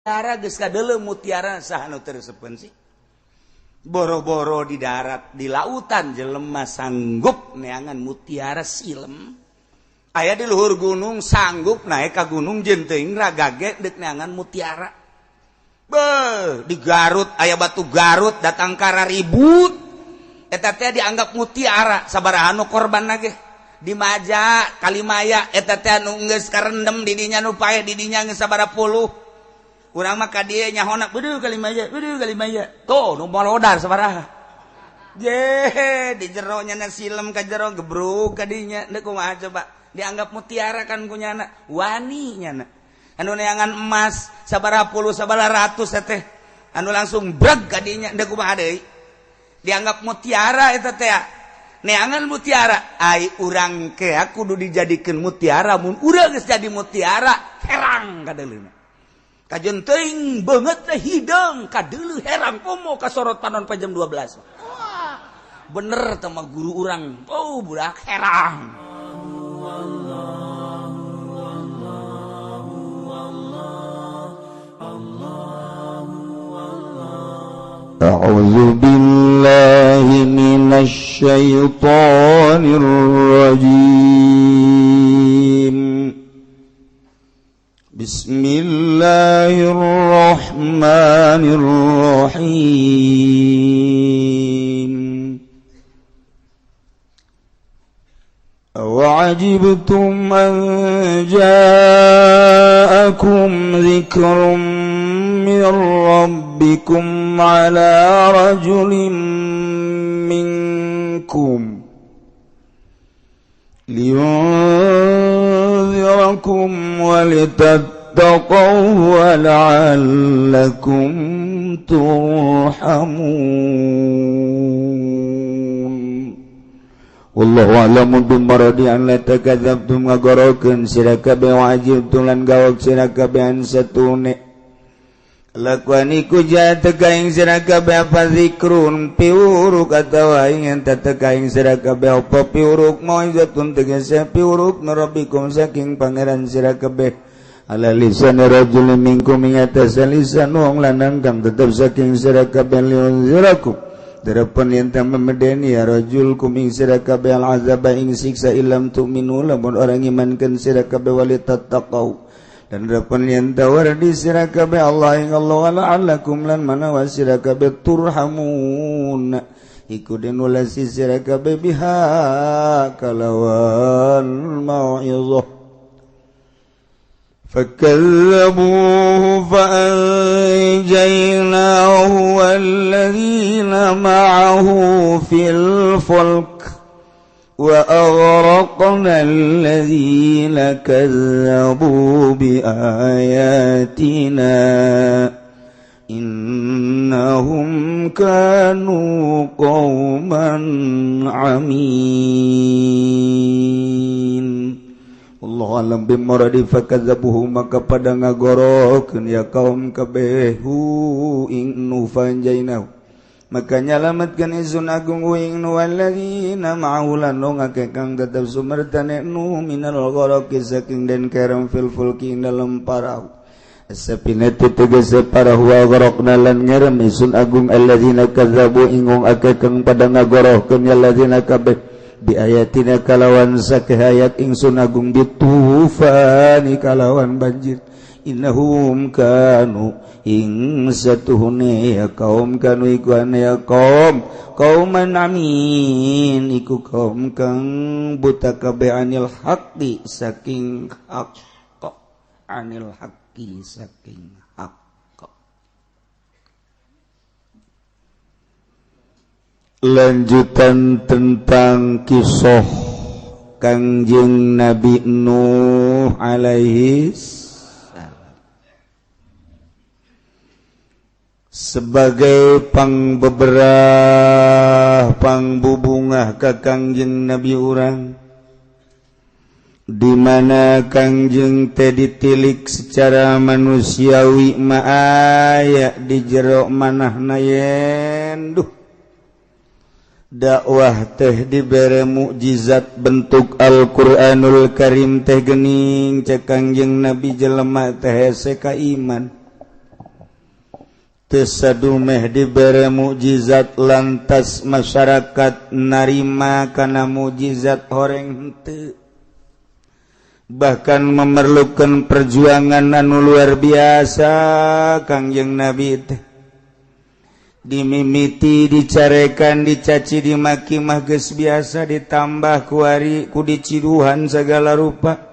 Mutiara geus kadeuleu, mutiara saha nu teu resepeun sih? Boro-boro di darat, di lautan jelema sanggup neangan mutiara. Silem aya di luhur gunung, sanggup naik ka gunung jeung teuing ragage dek neangan mutiara. Be, di Garut aya batu Garut, datang kara ribut, eta teh dianggap mutiara. Sabaraha nu korban lagi di Maja, Kalimaya eta teh, anu geus karendem di dinya, nu paeh di dinya geus sabaraha puluh. Urang mah ka dieu nyahona, "Beduh Kalimaya, beduh Kalimaya." Tuh nu molodar sabaraha je di jero nya, silem ka jero, gebruk ka dinya. Deuk kumaha coba? Dianggap mutiara kan ku nyana, wani nyana. Anu neangan emas sabaraha puluh, sabaraha ratus teh, anu langsung breg ka dinya. Deuk kumaha deui? Dianggap mutiara eta teh, neangan mutiara. Ai urang ke kudu dijadikeun mutiara. Mun urang geus jadi mutiara, herang kadeuleuna. Kajeun teuing beungeut teh hideung, kadeuleu herang, komo kasorot panon pa jam 12. Wah, bener teh mah guru urang. Oh, budak herang. أعوذ بالله من الشيطان الرجيم. بسم الله الرحمن الرحيم. أوعجبتم أن جاءكم ذكر من ربكم على رجل منكم لينذركم ولتتقوا ولعلكم ترحمون. والله أعلم بمرادي. أن لا تكذبتم ngagorokeun sira kabeh, wajib lan gawok sira kabeh, an satune lakuan iku jaa teka ing sira kabeh apa zikrun piwuruk, atawa ingin teka ing sira kabeh apa piwuruk, mauizatun tegese piwuruk, min rabbikum saking pangeran sira kabeh, ala lisan rajulin minkum ing atas lisan wong lanang kang tetep saking sira kabeh, liunzirakum darapun yen memedeni ya rajul kum ing sira kabeh, al azaba ing siksa, illam tu'minu lamun orang imankeun sira kabeh, walitattaqau dan darapun yen tawar di sira kabeh Allah ing Allah, la'allakum lan manawa sira kabeh, turhamun iku den welasi sira kabeh, biha kalawan mau'izah. فكذبوه فأنجيناه والذين معه في الفلك وأغرقنا الذين كذبوا بآياتنا إنهم كانوا قوما عمين. Allah alam bimuradi. Fakadzabuhu maka pada ngagorokeun ya kaum kabeh hu ing Nuh, fanjainahu maka nyalametkeun ingsun agung hu ing Nuh, walladzina ma'ahu lan ngake kang tetep sumertane Nuh, minal gharaqi saking den kerem, fil fulki ing dalem parahu, Sapinati tegese parahu, wa gharaqna lan ngerem ingsun agung, alladzina kadzabu ing wong akeh kang pada ngagorohkeun ya alladzina kabeh, bi ayatina kalawan sakeh ayat ingsun agung, bitufani kalawan banjir. Innahum kanu ing satuhune ya kaum, kanu iku ya kaum, kauman amin iku kaum kang buta kabeh, anil haqqi saking hak, anil haqqi saking hak. Lanjutan tentang kisah Kangjeng Nabi Nuh alaihi salam sebagai pangbeberah, pangbubungah ka Kangjeng Nabi urang, di mana Kangjeng teh ditilik secara manusiawi mah aya di jero manahna yen duh dakwah teh dibere mukjizat bentuk Al-Qur'anul Karim teh gening. Cek Kangjeng Nabi, jelema teh hese ka iman. Teu sadumeh dibere mukjizat lantas masyarakat narima kana mukjizat horeng henteu, bahkan memerlukan perjuangan anu luar biasa. Kangjeng Nabi teh dimimiti dicarekan, dicaci, dimaki mah geus biasa, ditambah kuari ku diciduhan segala rupa.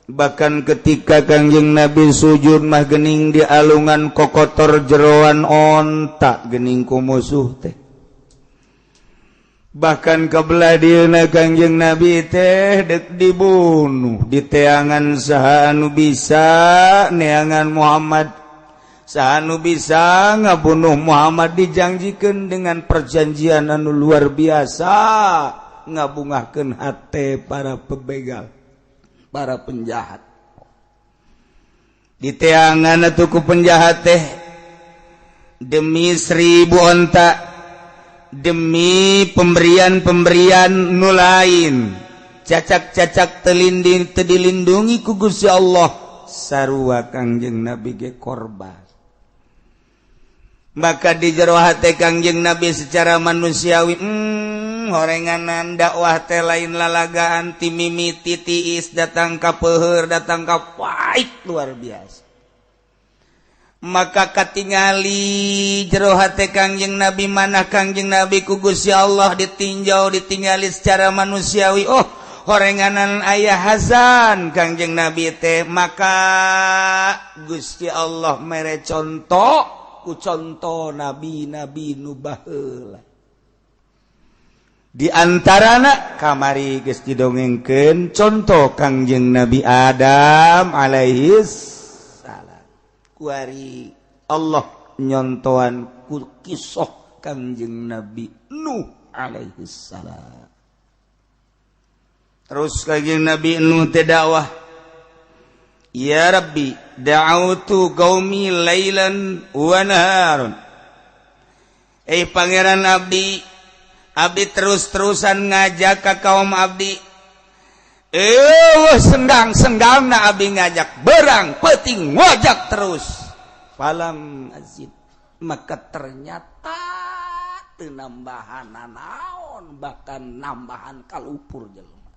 Bahkan ketika Kangjeng Nabi sujud mah gening di alungan kokotor jeroan onta gening ku musuh teh. Bahkan kebelah dieuna Kangjeng Nabi teh dek dibunuh, diteangan saha anu bisa neangan Muhammad, saha anu bisa ngabunuh Muhammad, dijanjikan dengan perjanjian anu luar biasa ngabungahkeun hate para pebegal, para penjahat. Diteangan atuh ku penjahat teh demi 1000 onta, demi pemberian-pemberian nu lain, cacak-cacak telinding teu dilindungi ku Gusti Allah, sarua Kangjeng Nabi ge korban. Maka di jero hate Kangjeng Nabi secara manusiawi, horenganan dakwah teh lain lalagaan, ti mimiti tiis datang ka peuheur, datang ka pait luar biasa. Maka katingali jero hate Kangjeng Nabi, mana Kangjeng Nabi ku Gusti Allah ditinjau, ditingali secara manusiawi, oh horenganan ayah Hasan Kangjeng Nabi teh. Maka Gusti Allah mere contoh ku contoh nabi-nabi nu baheula, di antarana kamari geus didongengkeun contoh Kangjeng Nabi Adam alaihi salam. Kuari Allah nyontohan ku kisah Kangjeng Nabi Nuh alaihi salam. Terus Kangjeng Nabi Nuh teh dakwah, ya Rabbi da'autu qaumi lailan wa naharon, eh pangeran abdi, abdi terus-terusan ngajak ka kaum abdi, senggang-senggang na abdi ngajak, berang peting ngajak terus, falam azid, maka ternyata teu nambahan naon, bahkan nambahan kalupur jelema.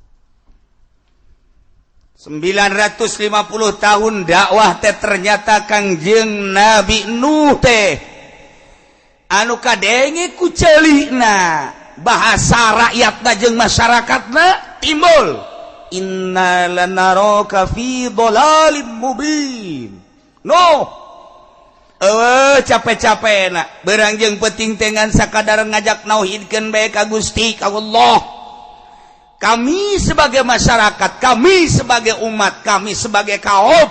950 tahun dakwah teh ternyata Kangjeng Nabi Nuh teh anu kadenge ku ceulina bahasa rakyatna jeung masyarakatna timbul inna lanaraka fi dhalalim mubin. No eueuh capek-capekna beurang jeung peuting teh ngan sakadar ngajak nauhidkeun bae ka Gusti ka Allah. Kami sebagai masyarakat, kami sebagai umat, kami sebagai kaum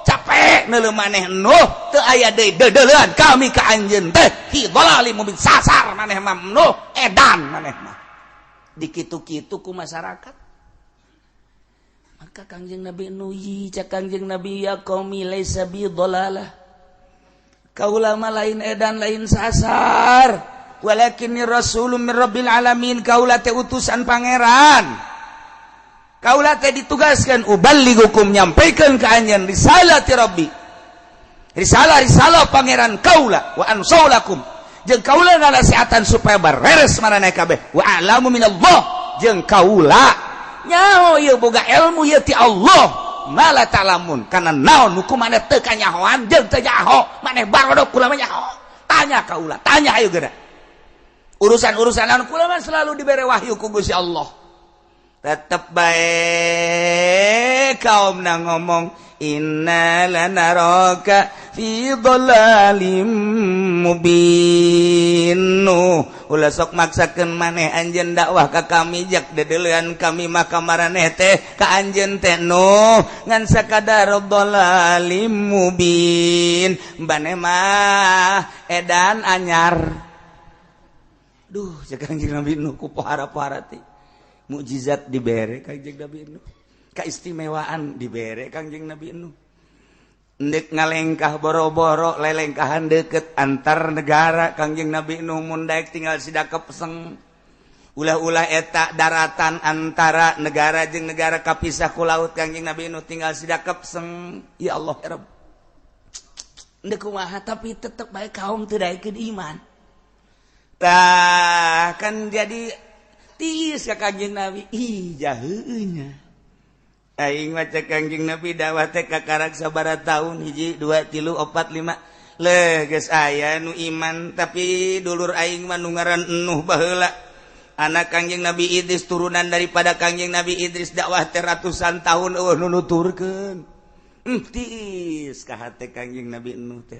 capek neuleuh maneh Nuh, teu aya deui deudeuleun kami ka anjeun teh fi dhalalim mubin, sasar maneh mah Nuh, edan maneh mah. Dikitu-kitu ku masyarakat. Maka Kangjeng Nabi Nuh, cak Kangjeng Nabi, ya qaumi laisa bi dhalalah. Kaula mah lain edan lain sasar. Walakinni rasulun min rabbil alamin, kaula teh utusan pangeran. Kaula teh ditugaskan uballigukum, nyampaikan ka anjeun risalati rabbi. Risalah-risalah pangeran kaula, wa ansaulakum, jeung kaula ngasihatan supaya bareres maraneh kabeh, wa a'lamu minallah, jeung kaula nyaho ieu boga ilmu ieu ti Allah mala ta'lamun, kana naon nu maneh teu kanyahoan jeung teu nyaho maneh barodok kula mah nyaho. Tanya kaula, tanya ayo geura urusan-urusan anu kula mah selalu dibere wahyu ku Gusti Allah. Tetep bae kaum na ngomong inna lanaraka fi dhalalim mubin. Ulah sok maksakeun maneh anjeun dakwah ka kami, jak dedeulean kami mah ka maraneh teh ka anjeun teh Nuh ngan sakadar dhalalim mubin, maneh mah edan anyar. Duh, cek Kangjeng Nabi Nuh ku pohara-pohara teh mukjizat dibere Kangjeng Nabi Nuh, keistimewaan dibere Kangjeng Nabi Nuh, ndek ngalengkah boro-boro lelengkahan deket antar negara Kangjeng Nabi Nuh mun daek tinggal sidakep peseng, ulah-ulah eta daratan antara negara jeung negara kapisah ku laut, Kangjeng Nabi Nuh tinggal sidakep peseng. Ya Allah ya Rabb. Ndek kumaha tapi tetep bae kaum teu daekeun iman. Tah kan jadi tiis ka Kangjeng Nabi. Ih jaheunya. Aing mah cek Kangjeng Nabi dakwah teh kakarak sabaraha tahun 1 2 3 4 5 leh geus aya nu iman tapi dulur aing mah nu ngaran Nuh baheula. Anak Kangjeng Nabi Idris turunan daripada Kangjeng Nabi Idris dakwah teh ratusan tahun eueuh nu nuturkeun. Tiis ka hate Kangjeng Nabi Nuh teh.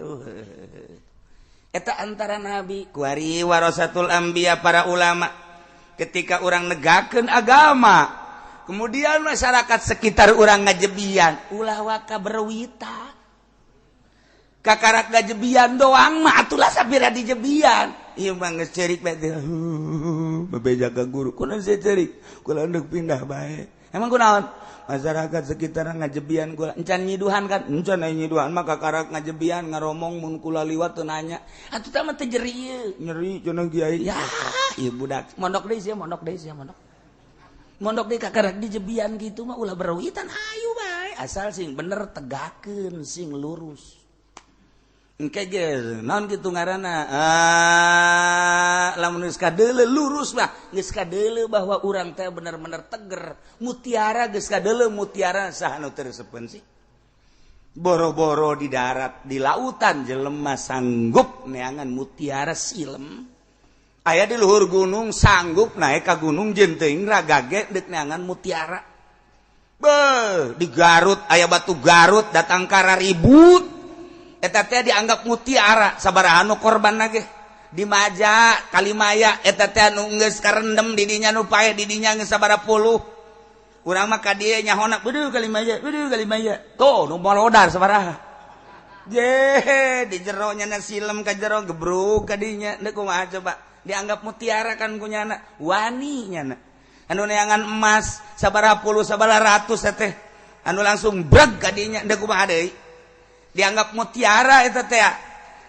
Eta antara nabi kuari warasatul anbiya para ulama ketika urang negakeun agama kemudian masyarakat sekitar urang ngajebian ulah waka berwita kakarak ngajebian doang mah atulah sapira dijebian ieu mah geus ceurik bae teh bebeja ka guru kunaon sih ceurik kula endek pindah bae emang kunaon masyarakat sekitar ngajebian kula encan nyiduhan kan encan aya nyiduhan mah kakarak ngajebian ngaromong mun kula liwat teu nanya atuh tah mah teu jeri ieu nyeri cenah kiai ya ieu budak mondok deui sia mondok deui sia mondok mondok deui kakarak dijebian kitu mah ulah berwitan hayu bae asal sing bener tegakeun sing lurus engke ge naon kitu ngaranna lamun geus kadeuleu lurus mah geus kadeuleu bahwa urang teh bener-bener teger mutiara geus kadeuleu mutiara saha nu teu resepeun sih boro-boro di darat di lautan jelema sanggup neangan mutiara silem aya di luhur gunung sanggup naik ka gunung jeung teuing ragage deuk neangan mutiara beuh di Garut aya batu Garut datang ka ribut eta teh dianggap mutiara sabaraha nu korban ge di Maja Kalimaya eta teh anu geus karendem di dinya nu paeh di dinya geus sabaraha puluh urang mah ka dieu nyahona beuduh Kalimaya beuduh Kalimaya tuh nu molodar sabaraha je di jero nya silem ka jero gebrug ka dinya deuk kumaha coba dianggap mutiara kan ku nyana wani nyana anu neangan emas sabaraha puluh sabaraha ratus teh anu langsung breg ka dinya deuk kumaha deui dianggap mutiara eta teh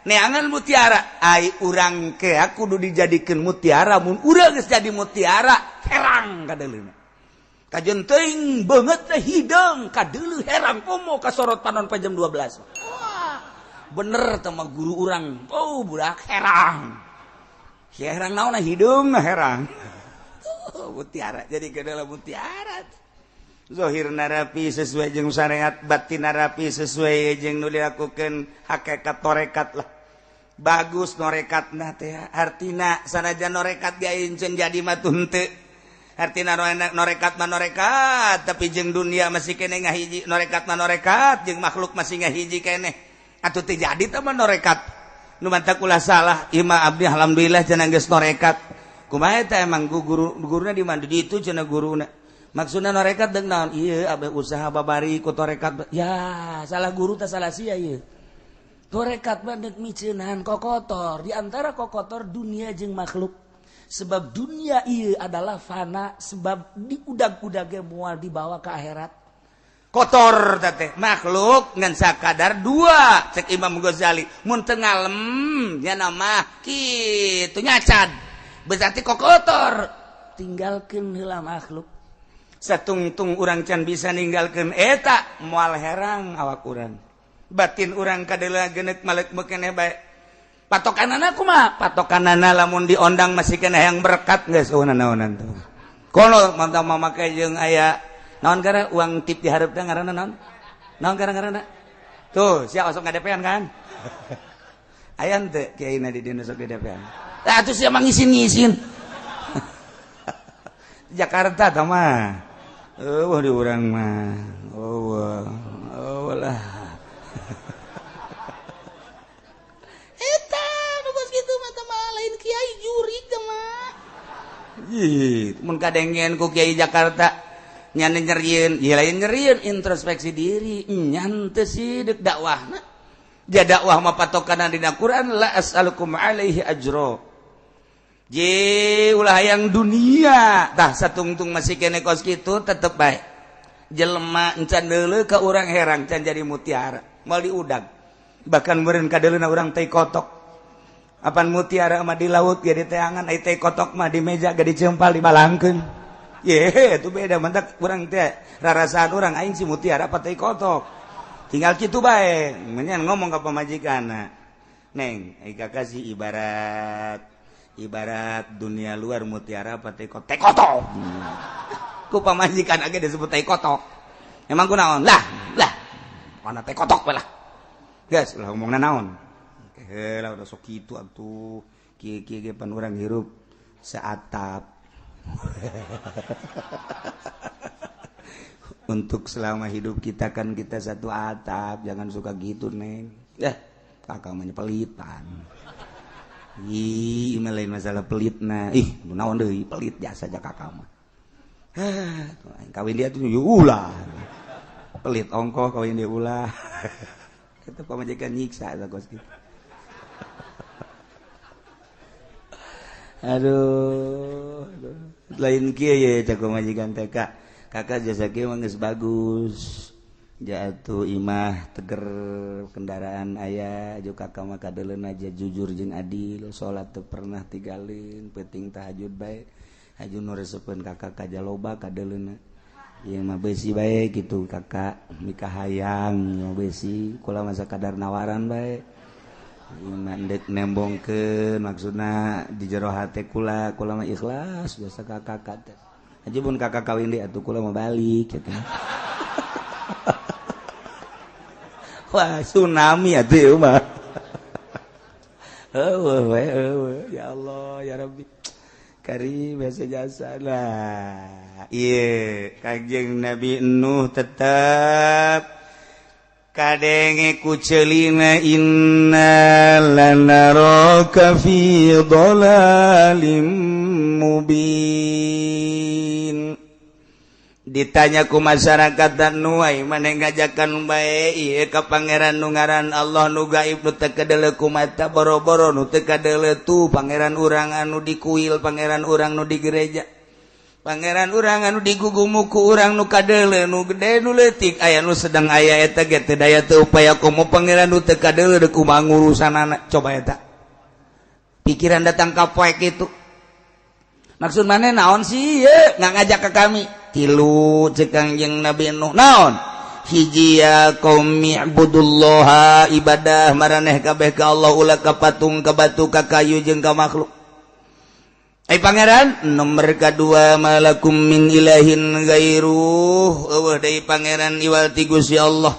neangan mutiara ai urang ke kudu dijadikeun mutiara mun urang geus jadi mutiara herang kadeuleuh kajeun teuing beungeut teh hideung kadeuleuh herang komo kasorot panon pa jam 12 wah bener teh mah guru urang oh budak herang herang naonna hideung herang mutiara jadi kadeuleuh mutiara Zohir narapi sesuai jeung syariat batin narapi sesuai jeung nu dilakukeun hakikat torekat lah bagus norekatna teh artina sanajan norekat ge aing jadi mah teu artina norekat mah norekat tapi jeung dunia masih keneh ngahiji norekat mah norekat jeung makhluk masih ngahiji keneh atuh teu jadi teh mah norekat nu mantak ulah salah ieu mah abdi alhamdulillah cenah geus norekat kumaha teh emang guru guruna di mana di ditu cenah guruna maksudna norekat deung naon ieu abeh usaha babari ku torekat ya salah guru teh salah sia ieu torekat mah deuk miceunahan kokotor di antara kokotor dunia jeung makhluk sebab dunia ieu adalah fana sebab diudag-udag ge moal dibawa ke akhirat kotor teh makhluk ngan sakadar dua cek Imam Ghazali mun teu ngalem nya mah kitu nyacad berarti kokotor tinggalkeun heula makhluk satungtung urang can bisa ninggalkeun eta moal herang awak urang batin urang kadeuleuh geuneuk malek meukeuneh bae patokanana kumaha patokanana lamun diondang masih keneh yang berkat geus eueuh naonan tuh kono mantap mamake jeung aya naon gara uang tip di hareup teh ngaranna naon naon gara ngaranna tuh sia osok ngadepean kan aya henteu kiaina di dieu sok didepean tah atuh sia mah ngisin-ngisin Jakarta tah mah eueuh di urang mah eueuh eueuh lah eta nu geus kitu mah teh mah lain kiai jurig teh mah ih mun kadengen ku kiai Jakarta nya nyerieun ieu lain nyerieun introspeksi diri nyan teu sideuk dakwahna dia dakwah mah patokanna dina Quran la as'alukum alaihi ajra je ulah yang dunia tah satungtung masih kene kos kitu tetep bae jelema encan deuleu ka urang herang can jadi mutiara moal diudag bahkan meureun kadeuleuna urang teh kotok apan mutiara mah di laut ge diteangan ai teh kotok mah di meja ge dicempal dibalangkeun ye itu beda mantak urang teh rarasaan urang aing si mutiara apa teh kotok Tinggal kitu bae, menyan ngomong ka pamajikanna. Neng, ai kakak sih ibarat ibarat dunia luar mutiara apa teh kotok. Ku pamajikan age disebut teh kotok. Emang ku naon? Lah, lah. Mana teh kotok lah. Geus, ulah ngomongna naon. Heula udah sok kitu atuh. Kieu-kieu ge pan urang hirup seatap. Untuk selama hidup kita kan kita satu atap, jangan suka gitu neng. Ya, kakak mah pelitan. Ih, lain masalah pelit nah. Ih, naon deui pelit jasa aja kakak mah. Hah, kawin dia tuh ulah. Pelit ongkoh kawin dia ulah. Itu pamajikan nyiksa eta kos kitu. Aduh, aduh. Lain kieu ye cak pamajikan teh Kak. Kakak jasa kieu mah geus bagus. Jatuh imah teger kendaraan aya jeung kakak mah kadeuleun aja jujur jeung adil, salat teu pernah tinggalin, penting tahajud bae. Haju nu resepeun kakak ka jaloba kadeuleunna. Ieu mah beusi bae kitu kakak mikahayang mah beusi kula mah sakadar nawaran bae. Ieu mah endek nembongkeun maksudna di jero hate kula, kula mah ikhlas jasa kakak teh. Aja pun kakak kawin deh atuh kula mau balik gitu. Wah, tsunami atuh ieu mah. Eueuh we eueuh ya Allah ya Rabbi. Karim biasa jasa lah. Ieu Kanjeng Nabi Nuh tetep kadenge ku ceulina inna lanaraka fi dhalalim mubin. Ditanya ku masyarakat dan nuai maneh ngajakan bae ieu ka pangeran nu ngaran Allah nu gaib nu teu kadeuleu ku mata boro-boro nu teu kadeuleu tu pangeran urang anu di kuil pangeran urang nu di gereja pangeran urang anu digugumu ku urang nu kadeuleu nu gede nu leutik aya nu sedang aya eta ge teu daya teu upaya komo pangeran nu teu kadeuleu deuk kumaha ngurusanana coba eta pikiran datang ka poek itu maksud maneh naon sih ye nggak ngajak ke kami tilu cek Kangjeng Nabi Nuh naon hiji ya qaumi ibudullaha ibadah maraneh kabeh ka Allah ulah ka patung ka batu ka kayu jeung ka makhluk. Ai pangeran nomor kadua malakum min ilahin ghairuh eueuh deui pangeran iwal ti Gusti Allah.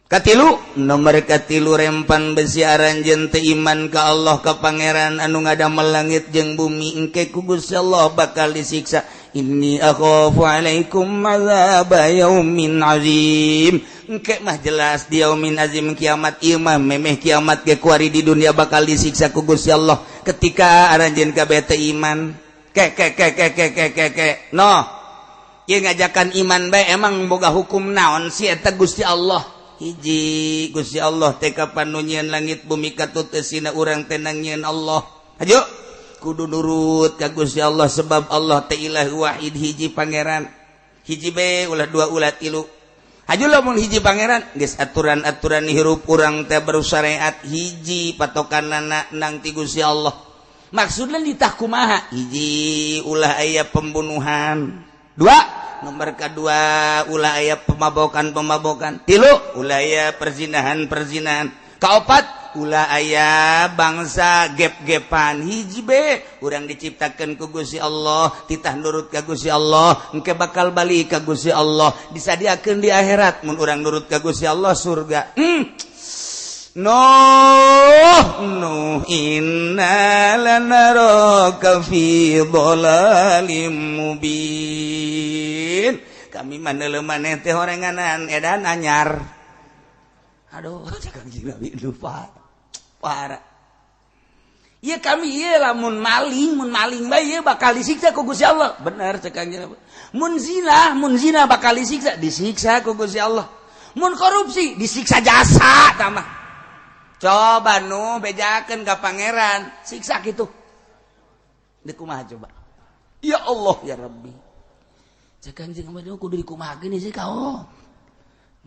Katilu nomor katilu rempan besi aranjeun teu iman ka Allah ka pangeran anu ngadamel langit jeung bumi engke ku Gusti Allah bakal disiksa. Inni akhafu alaikum azaba yaumin azim. Engke mah jelas di yaumin azim kiamat ieu mah memeh kiamat ge kuari di dunia bakal disiksa ku Gusti Allah ketika aranjeun kabeh teu iman. Ke ke ke ke ke ke ke ke. Noh, ieu ngajakan iman bae emang boga hukum naon sih eta Gusti Allah? Hiji Gusti Allah teh kapan nu nyieun langit bumi katut eusina urang teh nyieun Allah. Hayu kudu nurut ka Gusti Allah sebab Allah teh ilah wahid hiji pangeran. Hiji be ulah dua ulah tilu. Haju lamun hiji pangeran geus aturan-aturan hirup urang teh bersyariat hiji patokanana nang ti Gusti Allah. Maksudna ditah kumaha? Hiji ulah aya pembunuhan. Dua nomor kedua ulah aya pemabokan-pemabokan. Tilu ulah aya perzinahan-perzinahan. Kaopat ulah aya bangsa gep-gepan. Hiji be urang diciptakeun ku Gusti Allah titah nurut ka Gusti Allah engke bakal balik ka Gusti Allah disadiakeun di akhirat mun urang nurut ka Gusti Allah surga. Nuh Nuh inna lanaraka fi dhalalim mubin. Kami maneuleuh maneh teh horenganan edan anyar. Aduh, cek Kangjeng Nabi lupa. Parah. Ieu kami ieu lamun maling bae ieu bakal disiksa ku Gusti Allah. Bener cek Kangjeng Nabi. Mun zina bakal disiksa, disiksa ku Gusti Allah. Mun korupsi disiksa jasa tambah. Coba nu bejakeun ka pangeran, siksa kitu. Deuk kumaha coba? Ya Allah ya Rabbi. Cek Kangjeng Nabi kudu dikumahakeun sih ka.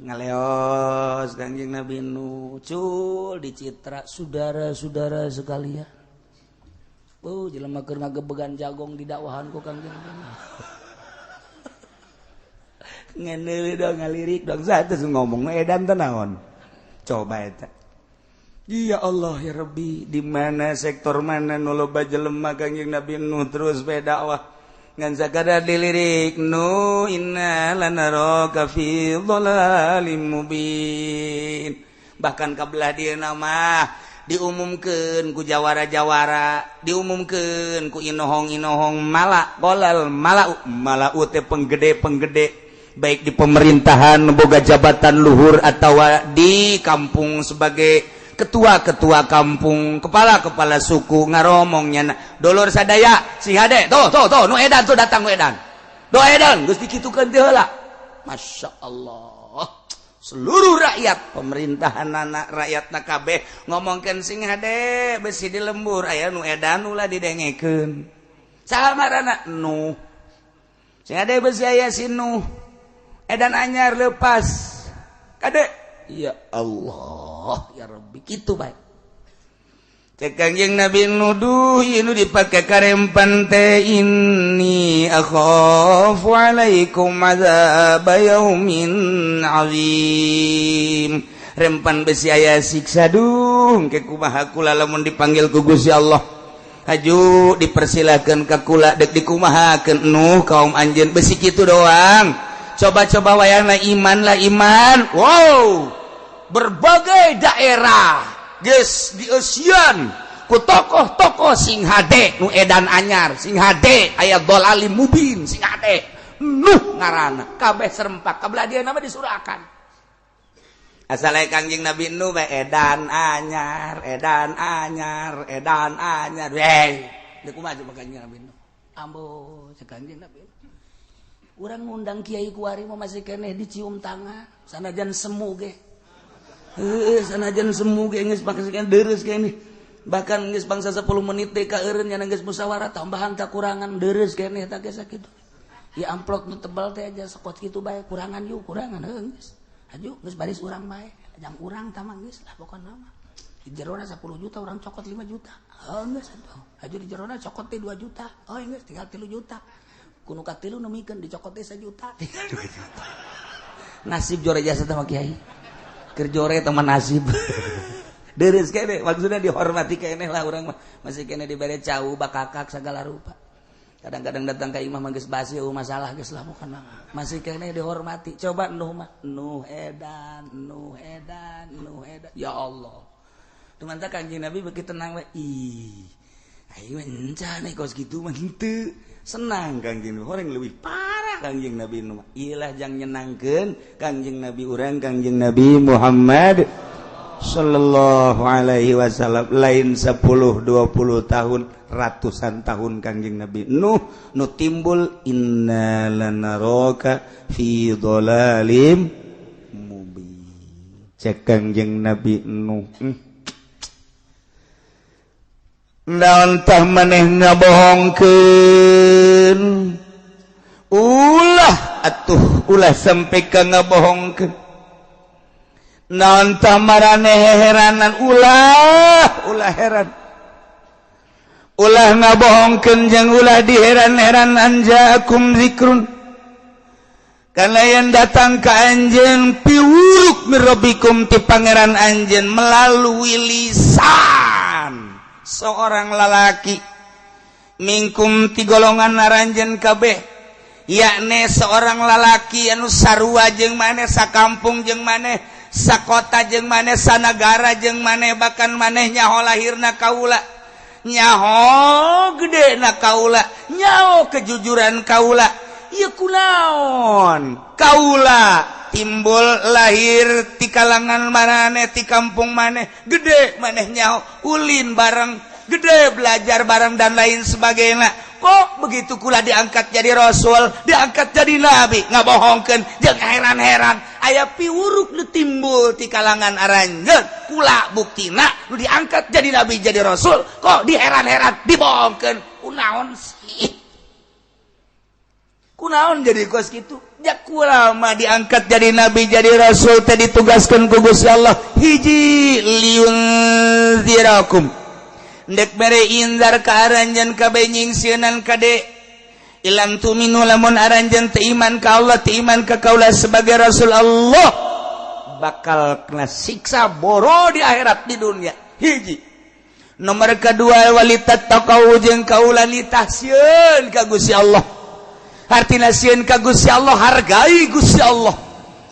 Ngaleos Kangjeng Nabi Nuh cul dicitra saudara-saudara sekalian. Oh, jelema keur ngagebegan jagong di dakwahan ku Kangjeng Nabi. Ngeuneuh dong, ngalirik dong, satu ngomong edan teh naon. Coba eta. Ya Allah ya Rabbi, di mana sektor mana nu loba jelema Kangjeng Nabi Nuh terus bae dakwah. Ngan sakadar dilirik, "Nu, inna lanaraka fi dhalalim mubin." Bahkan kabelah dia nama diumumkeun ku jawara-jawara, diumumkeun ku inohong-inohong, mala golal malau malau teh penggede-penggede, baik di pemerintahan boga jabatan luhur atau di kampung sebagai ketua-ketua kampung, kepala-kepala suku, ngaromongnya, "Dulur sadaya, si hade, tuh tuh tuh, nu edan tuh datang, nu edan do edan geus dikitukeun teh heula." Masya Allah, seluruh rakyat, pemerintahan, anak rakyat kabeh ngomongkeun, "Sing hade, besi di lembur aya nu edan." Ulah didengekeun, saha ngaranna? Nuh. "Sing hade, besi aya si Nuh edan anyar lepas kade." Ya Allah ya Rabbi, kitu bae. Cek Kangjeng Nabi nuduh nu dipake karempan teh, "Inni akhafu alaikum adzab yaumin azim." Rempan besi aya siksa, duh, ke kumaha kula lamun dipanggil ku Gusti Allah? Haju dipersilakan ka kula, dek dikumahakeun, Nuh, kaum anjeun? Besi kitu doang. Coba-coba wayahna iman lah, iman. Wow, berbagai daerah geus dieusian ku tokoh-tokoh, "Sing hade, nu edan anyar, sing hade, aya dhalalim mubin, sing hade, Nuh ngaranna." Kabeh serempak kabelah dia nama disurakan. Asal Kangjeng Nabi Nuh bae edan anyar, edan anyar, edan anyar. Wey, deuk kumaha coba Kangjeng Nabi Nuh? Ambo, cek Kangjeng Nabi, urang ngundang kiai kuari mah masih keneh dicium tangan, sanajan semu ge. Heueuh, sanajan semu ge geus pake deres keneh. Bahkan geus bangsa 10 menit teh ka eureun nya, geus musyawarah tambahan tak kurangan, deres keneh tah ge sakitu. Ya amplop nu tebal teh aja sekot kitu bae, kurangan yuk, kurangan, heuh geus. Aju geus baris urang bae, jang urang tah mah geus lah pokona mah. Di jerona 10 juta, urang cokot 5 juta. Oh geus atuh. Aju di jerona cokot teh 2 juta. Oh geus tinggal 3 juta. Kuno katilu nemikeun dicokot teh 1 juta, tinggal 2 juta. Nasib jore jasa sama kiai. Keur jore teman nasib. Deres kene maksudnya dihormati keneh lah urang mah. Masih keneh dibere cau, bakakak segala rupa. Kadang-kadang datang ke imah mah geus basi, oh masalah geus lah pokona. Masih keneh dihormati. Coba Nuh mah, Nuh edan, Nuh edan, Nuh edan. Ya Allah. Teman Kanjeng Nabi begitu tenang we. Ih. Ayo encan kos gitu mah henteu. Senang Kangjeng Nabi, orang lebih parah Kangjeng Nabi Nuh. Ilah jang nyenangkeun Kangjeng Nabi urang, Kangjeng Nabi Muhammad sallallahu alaihi wasallam. Lain 10 20 tahun, ratusan tahun Kangjeng Nabi Nuh nu timbul "inna lanaraka fi dhalalim mubin". Cek Kangjeng Nabi Nuh, Naon tah maneh ngabohongkeun? Ulah atuh, ulah sampai ka ngabohongkeun. Naon tah maraneh heranan? Ulah, ulah heran, ulah ngabohongkeun jeung ulah diheran-heran. An jaakum zikrun, karena yang datang ke anjeun piwuruk, mirrobikum, ti pangeran anjeun, melalui lisan seorang lalaki, minkum, ti golongan aranjeun kabeh, yakni seorang lalaki anu sarua jeung maneh, sakampung jeung maneh, sakota jeung maneh, sanagara jeung maneh. Bahkan maneh nyaho lahirna kaula, nyaho gede na kaula, nyaho kejujuran kaula. Ieu kunaon kaula timbul lahir ti kalangan maneh, ti kampung maneh, gede maneh nyaho, ulin bareng, gede belajar bareng, dan lain sebagainya, kok begitu kula diangkat jadi rasul, diangkat jadi nabi, ngabohongkeun jeung heran-heran? Aya piwuruk nu timbul ti kalangan aranjeun kula, buktina nu diangkat jadi nabi, jadi rasul, kok diheran-heran, dibohongkeun? Kunaon sih, kunaon jadi kos kitu? Ya kula mah diangkat jadi nabi, jadi rasul teh ditugaskan ku Gusti Allah hiji, liunzirakum, ndek mere inzar ka aranjeun kabeh, nyingsieunan kade. Ilam tuminu lamun aranjeun teu iman ka Allah, teu iman ka kaula sebagai Rasul Allah, bakal kena siksa boro di akhirat, di dunia. Hiji. Nomor kedua, walitattaqau, jeung kaula nitah sieun ka Gusti Allah. Artina sieun ka Gusti Allah, hargai Gusti Allah,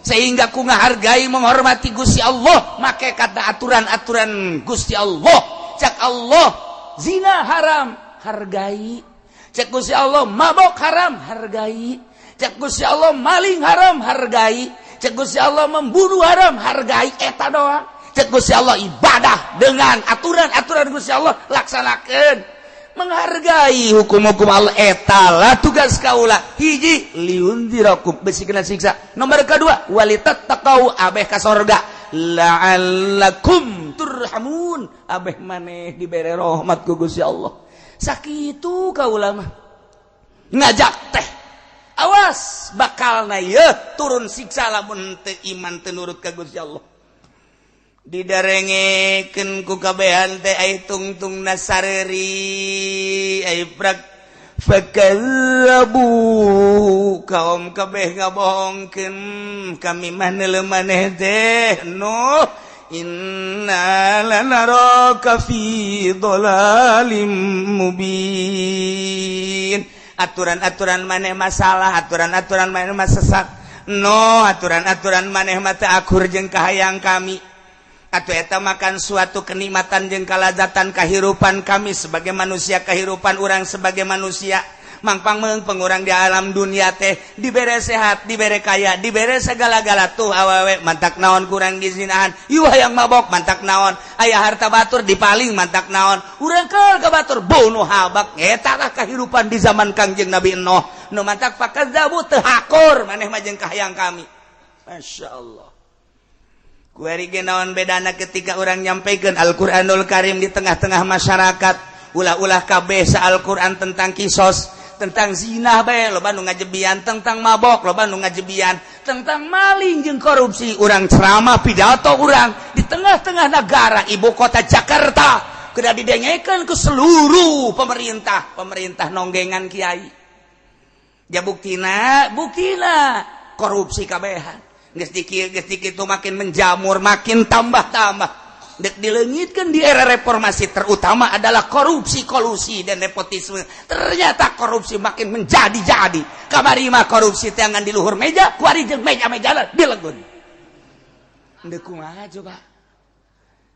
sehingga ku ngahargai, menghormati Gusti Allah, make kata aturan-aturan Gusti Allah. Cak Allah zina haram, hargai. Cek Gusti Allah mabok haram, hargai. Cek Gusti Allah maling haram, hargai. Cek Gusti Allah membunuh haram, hargai. Eta doang. Cek Gusti Allah ibadah dengan aturan-aturan Gusti Allah, laksanakan, menghargai hukum-hukum Allah. Etalah tugas kaula. Hiji, liundzirakum, besi kena siksa. Nomor kedua, walitattaqau, abeh ka sorga, la'allakum turhamun, abeh maneh dibere rahmat ku Gusti Allah. Sakitu kaula mah ngajak teh, awas bakal na ye turun siksa lamun teu iman, teu nurut ka Gusti Allah. Didarengekeun ku kabehan teh, ai tungtung nasareri, ai prak fakazzabu, kaum kabeh ngabohongkeun, kami mah neuleu maneh teh Nuh, inna lanaraka fi dhalalim mubin. Aturan-aturan maneh masalah, aturan-aturan maneh mah sesat no, aturan-aturan maneh mah teu akur jeung kahayang kami. Atau eta makan suatu kenikmatan jeung kalazatan kehidupan kami sebagai manusia, kehidupan orang sebagai manusia mangpang meungpeung urang di alam dunia teh dibere sehat, dibere kaya, dibere segala-gala. Tuh awewe mantak naon kurang dizinahan, yuh hayang mabok mantak naon, aya harta batur dipaling mantak naon, urang ke batur bunuh habak. Eta lah kehidupan di zaman Kangjeng Nabi Nuh. Nu mantak fakadzabu, teu hakur maneh mah jeung kahayang kami. Masya Allah. Kuari ge naon bedana ketika orang nyampaikan Al-Qur'anul Karim di tengah-tengah masyarakat? Ulah-ulah kabeh sa Al-Qur'an tentang kisos, tentang zina bae loba nu ngajebian, tentang mabok loba nu ngajebian, tentang maling jeung korupsi. Urang ceramah, pidato urang di tengah-tengah negara, ibu kota Jakarta, kudu didengekeun ke seluruh pemerintah. Pemerintah nonggengan kiai. Ya buktina, buktina korupsi kabehan geus dikit, geus dikit itu makin menjamur, makin tambah-tambah. Dek dileungitkeun di era reformasi, terutama adalah korupsi, kolusi, dan nepotisme. Ternyata korupsi makin menjadi-jadi. Kamari mah korupsi tangan di luhur meja, kuari jeung meja-meja dilegun. Deuk kumaha coba?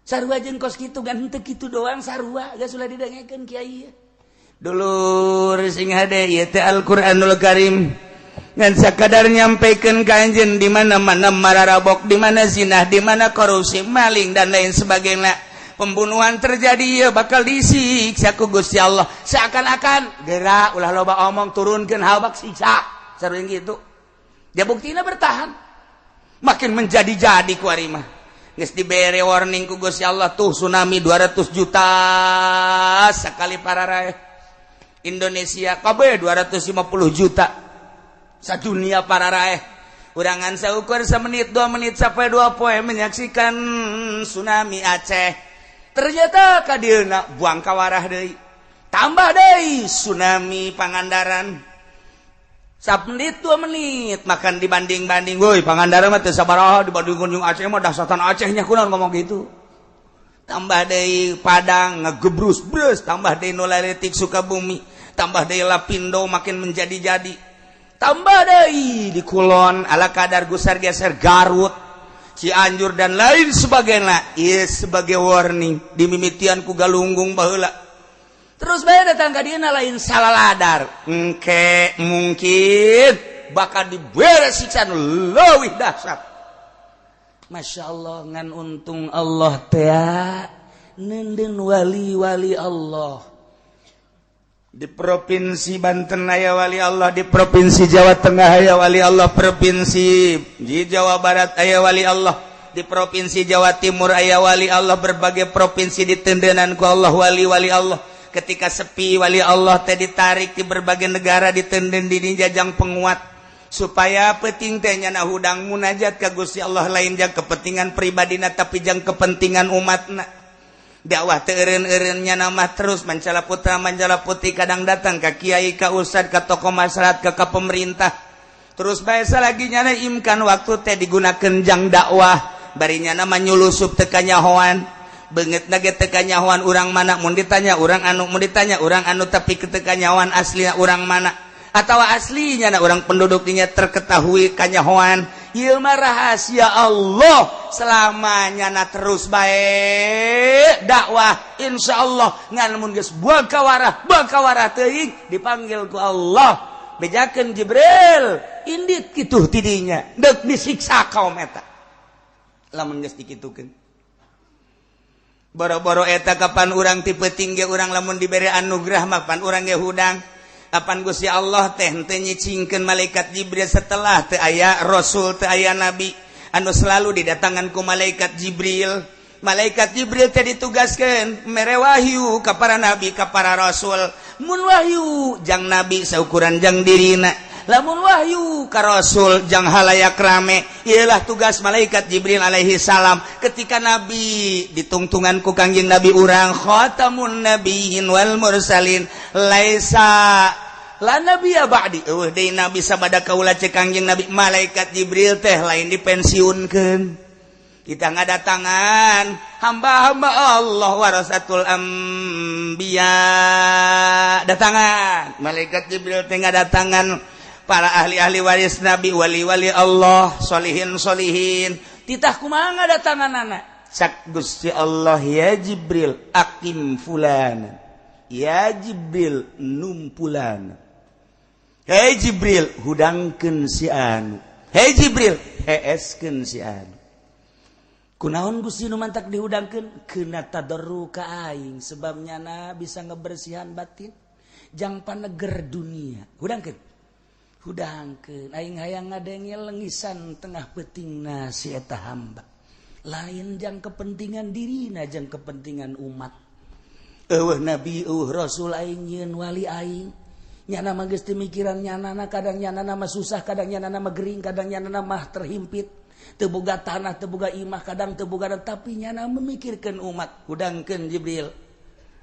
Sarua jeung kos kitu gan, henteu kitu doang, sarua geus ulah didengekeun kiai. Dulur sing hade, ieu teh Al-Qur'anul Karim ngan sakadar nyampaikan ka anjeun di mana-mana mararabok, di mana zina, di mana korupsi, maling, dan lain sebagainya, pembunuhan terjadi ya bakal disiksa ku Gusti Allah. Seakan-akan gerak, ulah loba omong, turunkeun habak siksa, sering gitu. Dia buktinya bertahan, makin menjadi-jadi. Ku mah geus dibere warning ku Gusti Allah. Tuh tsunami 200 juta sekali pararaeh. Indonesia kabeh 250 juta, sadunia pararaeh. Urangan saukur semenit, 2 menit sampai 2 poe menyaksikan tsunami Aceh. Ternyata kadieuna buang kawarah deui, tambah deui tsunami Pangandaran. Menit 2 menit makan dibanding-banding, woi, Pangandaran mah teu sabaraha dibandingkeun jeung Aceh mah, dahsatan Acehnya kunaon ngomong gitu. Tambah deui Padang ngegebrus brus, tambah deui nu laletik Sukabumi, tambah deui Lapindo makin menjadi-jadi, tambah deui di Kulon ala kadar gusar geser Garut, Cianjur, dan lain sebagainya. Iya, sebagai warning dimimitian ku Galunggung baheula. Terus bae datang ka dieu, lain salah ladar, engke mungkin bakal dibere siksa nu leuwih dahsyat. Masya Allah, ngan untung Allah teh neundeun wali-wali Allah. Di Provinsi Banten aya wali Allah, di Provinsi Jawa Tengah aya wali Allah, Provinsi di Jawa Barat aya wali Allah, di Provinsi Jawa Timur aya wali Allah, berbagai provinsi diteundenan ku Allah wali-wali Allah. Ketika sepi, wali Allah teh ditarik di berbagai negara, ditenden di jajang penguat supaya penting teh nyana hudang munajat ka Gusti Allah, lain jang kepentingan pribadina tapi jang kepentingan umatna. Dakwah teu eureun-eureun nya mah terus mancala putra mancala putih, kadang datang ka kiai, ka ustad, ka tokoh masyarakat, ka pemerintah. Terus bae lagi nyana imkan waktu teh digunakeun jang dakwah, bari nyana mah nyulusup teu kanyahoan. Beungeut na ge teu kanyahoan urang mana, mun ditanya urang anu, mun ditanya urang anu, tapi teu kanyahoan aslinya urang mana atau aslinya na urang penduduk dinya terketahui kanyahoan. Ieu mah rahasia Allah selamanya na. Terus bae dakwah, insyaallah ngan mun geus buang kawarah, buang kawarah teuing dipanggil ku Allah, bejakeun Jibril, indit kitu tidinya deuk disiksa kaum eta. Lamun geus dikitukeun boro-boro eta, kapan urang tipe tinggi urang lamun dibere anugerah mah pan urang ge hudang. Kapan Gusti Allah teh henteu nyicingkeun malaikat Jibril setelah teu aya rasul, teu aya nabi anu selalu didatangan ku malaikat Jibril. Malaikat Jibril teh ditugaskeun mere wahyu ka para nabi, ka para rasul. Mun wahyu jang nabi saukuran jang dirina, lamun wahyu ka rasul jang halayak rame. Ialah tugas malaikat Jibril alaihi salam. Ketika nabi ditungtungan ku Kangjeng Nabi urang khatamun nabiyyin wal mursalin, laisa la nabiyya ba'di, eueuh deui nabi sabada kaula cek Kangjeng Nabi, malaikat Jibril teh lain dipensiunkeun. Kita ngadatangan hamba-hamba Allah warasatul anbiya, datangan malaikat Jibril teh ngadatangan para ahli-ahli waris nabi, wali-wali Allah, solihin solihin. Titah kumaha ngadatangan anak cak Gusti Allah, ya Jibril akim fulan, ya Jibril numpulan, hei Jibril hudangkeun si anu, hei Jibril heeskeun si anu. Kunaon Gusti nu mantak dihudangkeun? Keuna tadarru ka aing, sebab nyana bisa ngebersihan batin jang paneger dunia. Hudangkeun, hudangkeun, aing hayang ngadenge lengisan tengah peutingna si eta hamba, lain jang kepentingan dirina, jang kepentingan umat. Eueuh nabi, eueuh rasul, aing nyieun wali aing. Nyana mah geus teu mikiran nyana, kadang nyana mah susah, kadang nyana mah gering, kadang nyana mah terhimpit, teu boga tanah, teu boga imah, kadang teu boga, tapi nyana memikirkan umat. Hudangkeun Jibril,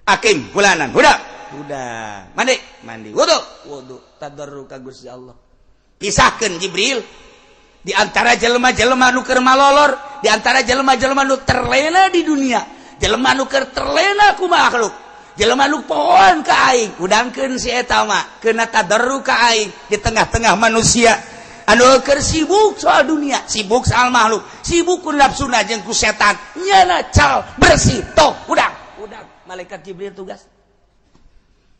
akim fulanan, hudang, hudang, mandi, mandi, wudu, wudu, tadarru ka Gusti Allah. Pisahkeun Jibril di antara jelema-jelema nu keur malolor, di antara jelema-jelema nu terlena di dunia, jelema nu keur terlena ku makhluk, jelema nu pohoan ka aing. Hudangkeun si eta mah keuna tadarru ka aing di tengah-tengah manusia anu keur sibuk soal dunia, sibuk soal makhluk, sibuk ku nafsuna jeung ku setan. Nyana cal bersih toh. Hudang, hudang. Malaikat Jibril tugas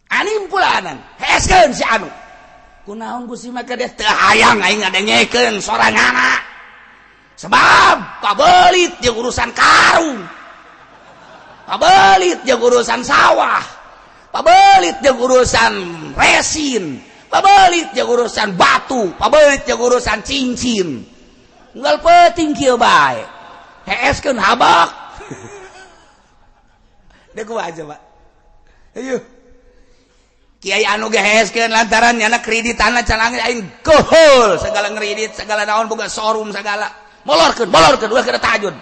anim pulanan, heeskeun si anu. Kunaon Gusti? Maka dia teu hayang aing ngadengekeun soranganna, sebab pabelit jeung urusan karung, pabelit jeung urusan sawah, pabelit jeung urusan resin, pabelit jeung urusan batu, pabelit jeung urusan cincin. Unggal peuting kieu bae, heeskeun habak. Dek kumaha coba? Ayo. Kiai anu ge heeskeun lantaran nyana kreditanna can aing kohol segala ngredit, segala naon, boga showroom segala. Molorkeun, molorkeun ulah kana tahajud.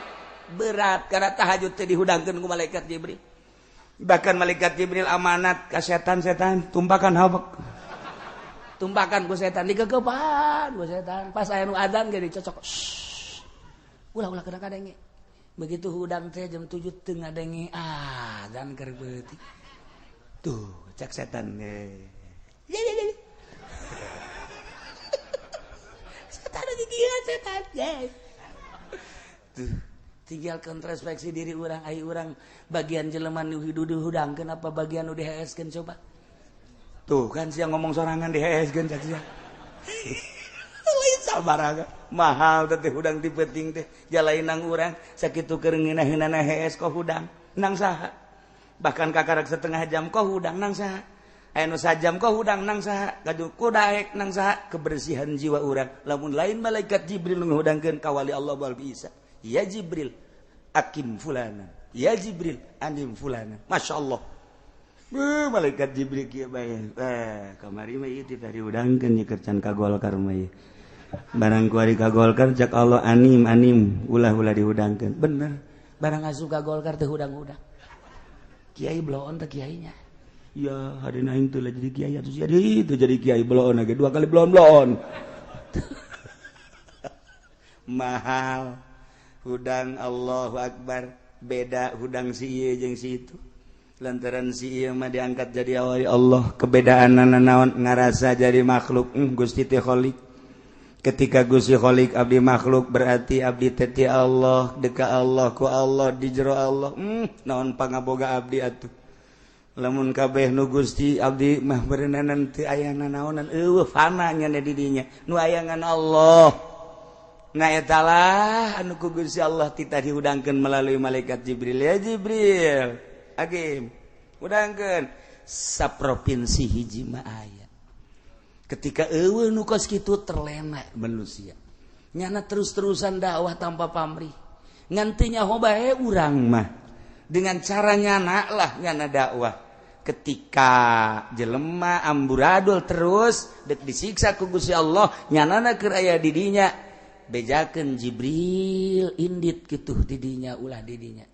Berat karena tahajud teh dihudangkeun ku malaikat Jibril. Bahkan malaikat Jibril amanat ka setan-setan, tumpakan habek. Tumpakan ku setan, digegepan ku setan. Pas aya nu adzan ge dicocok. Ulah, ulah kena kadenge. Begitu hudang teh jam 7 teu ngadenge adzan keur peuting. Tuh, cek setan. Ya ya ya. Setan lagi gila setan. Yes. Tuh, tinggal introspeksi diri urang, ai urang bagian jelema nu dihudangkeun apa bagian nu diheeskeun coba? Tuh kan siang ngomong sorangan diheeskeun cak sia. Lain sabar mahal teh hudang ti peuting teh jalain nang urang sakitu keur ngeunah-ngeunahna hees kok hudang nang saha? Bahkan kakarak setengah jam kok hudang nang saha? Aya nu sajam kok hudang nang saha? Gaduh kudaek nang saha? Kebersihan jiwa urang lamun lain malaikat Jibril nu ngahudangkeun, kawali Allah bal bisa. Ya Jibril akim fulana, ya Jibril anim fulana. Masya Allah. Beuh, malaikat Jibril kieu bae. Eh, kamari mah ieu teh dihudangkeun nyeker can ka Golkar mah ieu. Barang kuari ka Golkar cak Allah anim anim ulah ulah dihudangkeun. Bener. Barang asup ka Golkar teh hudang-hudang. Kiai bloon teh kiainya. Ya hari aing teh lah jadi kiai atuh jadi itu jadi kiai bloon lagi dua kali bloon-bloon. Mahal hudang, Allahu Akbar, beda hudang si ieu jeung si itu. Lantaran si ieu mah diangkat jadi awali Allah, kebedaan naon ngarasa jadi makhluk. Gusti teh Khalik. Ketika Gusti Khalik abdi makhluk, berarti abdi teh ti Allah, deka Allah, ku Allah, di jero Allah. Naon pangaboga abdi atuh. Lamun kabeh nu Gusti abdi mah berenanan teu aya nanaonan, eueuh fana nya di dinya. Nu aya ngan Allah. Nah etalah anu ku Gusti Allah tita dihudangkeun melalui malaikat Jibril. Ya Jibril, agim hudangkeun saprovinsi hiji mah aya. Ketika eueuh nu kos kitu terlena manusia. Nyana terus-terusan dakwah tanpa pamrih. Ngan teu nyaho bae urang mah. Dengan cara nyana lah nyana dakwah. Ketika jelema amburadul terus dek disiksa ku Gusti Allah, nyanana keur aya di dinya. Bejakeun Jibril indit kitu didinya ulah didinya.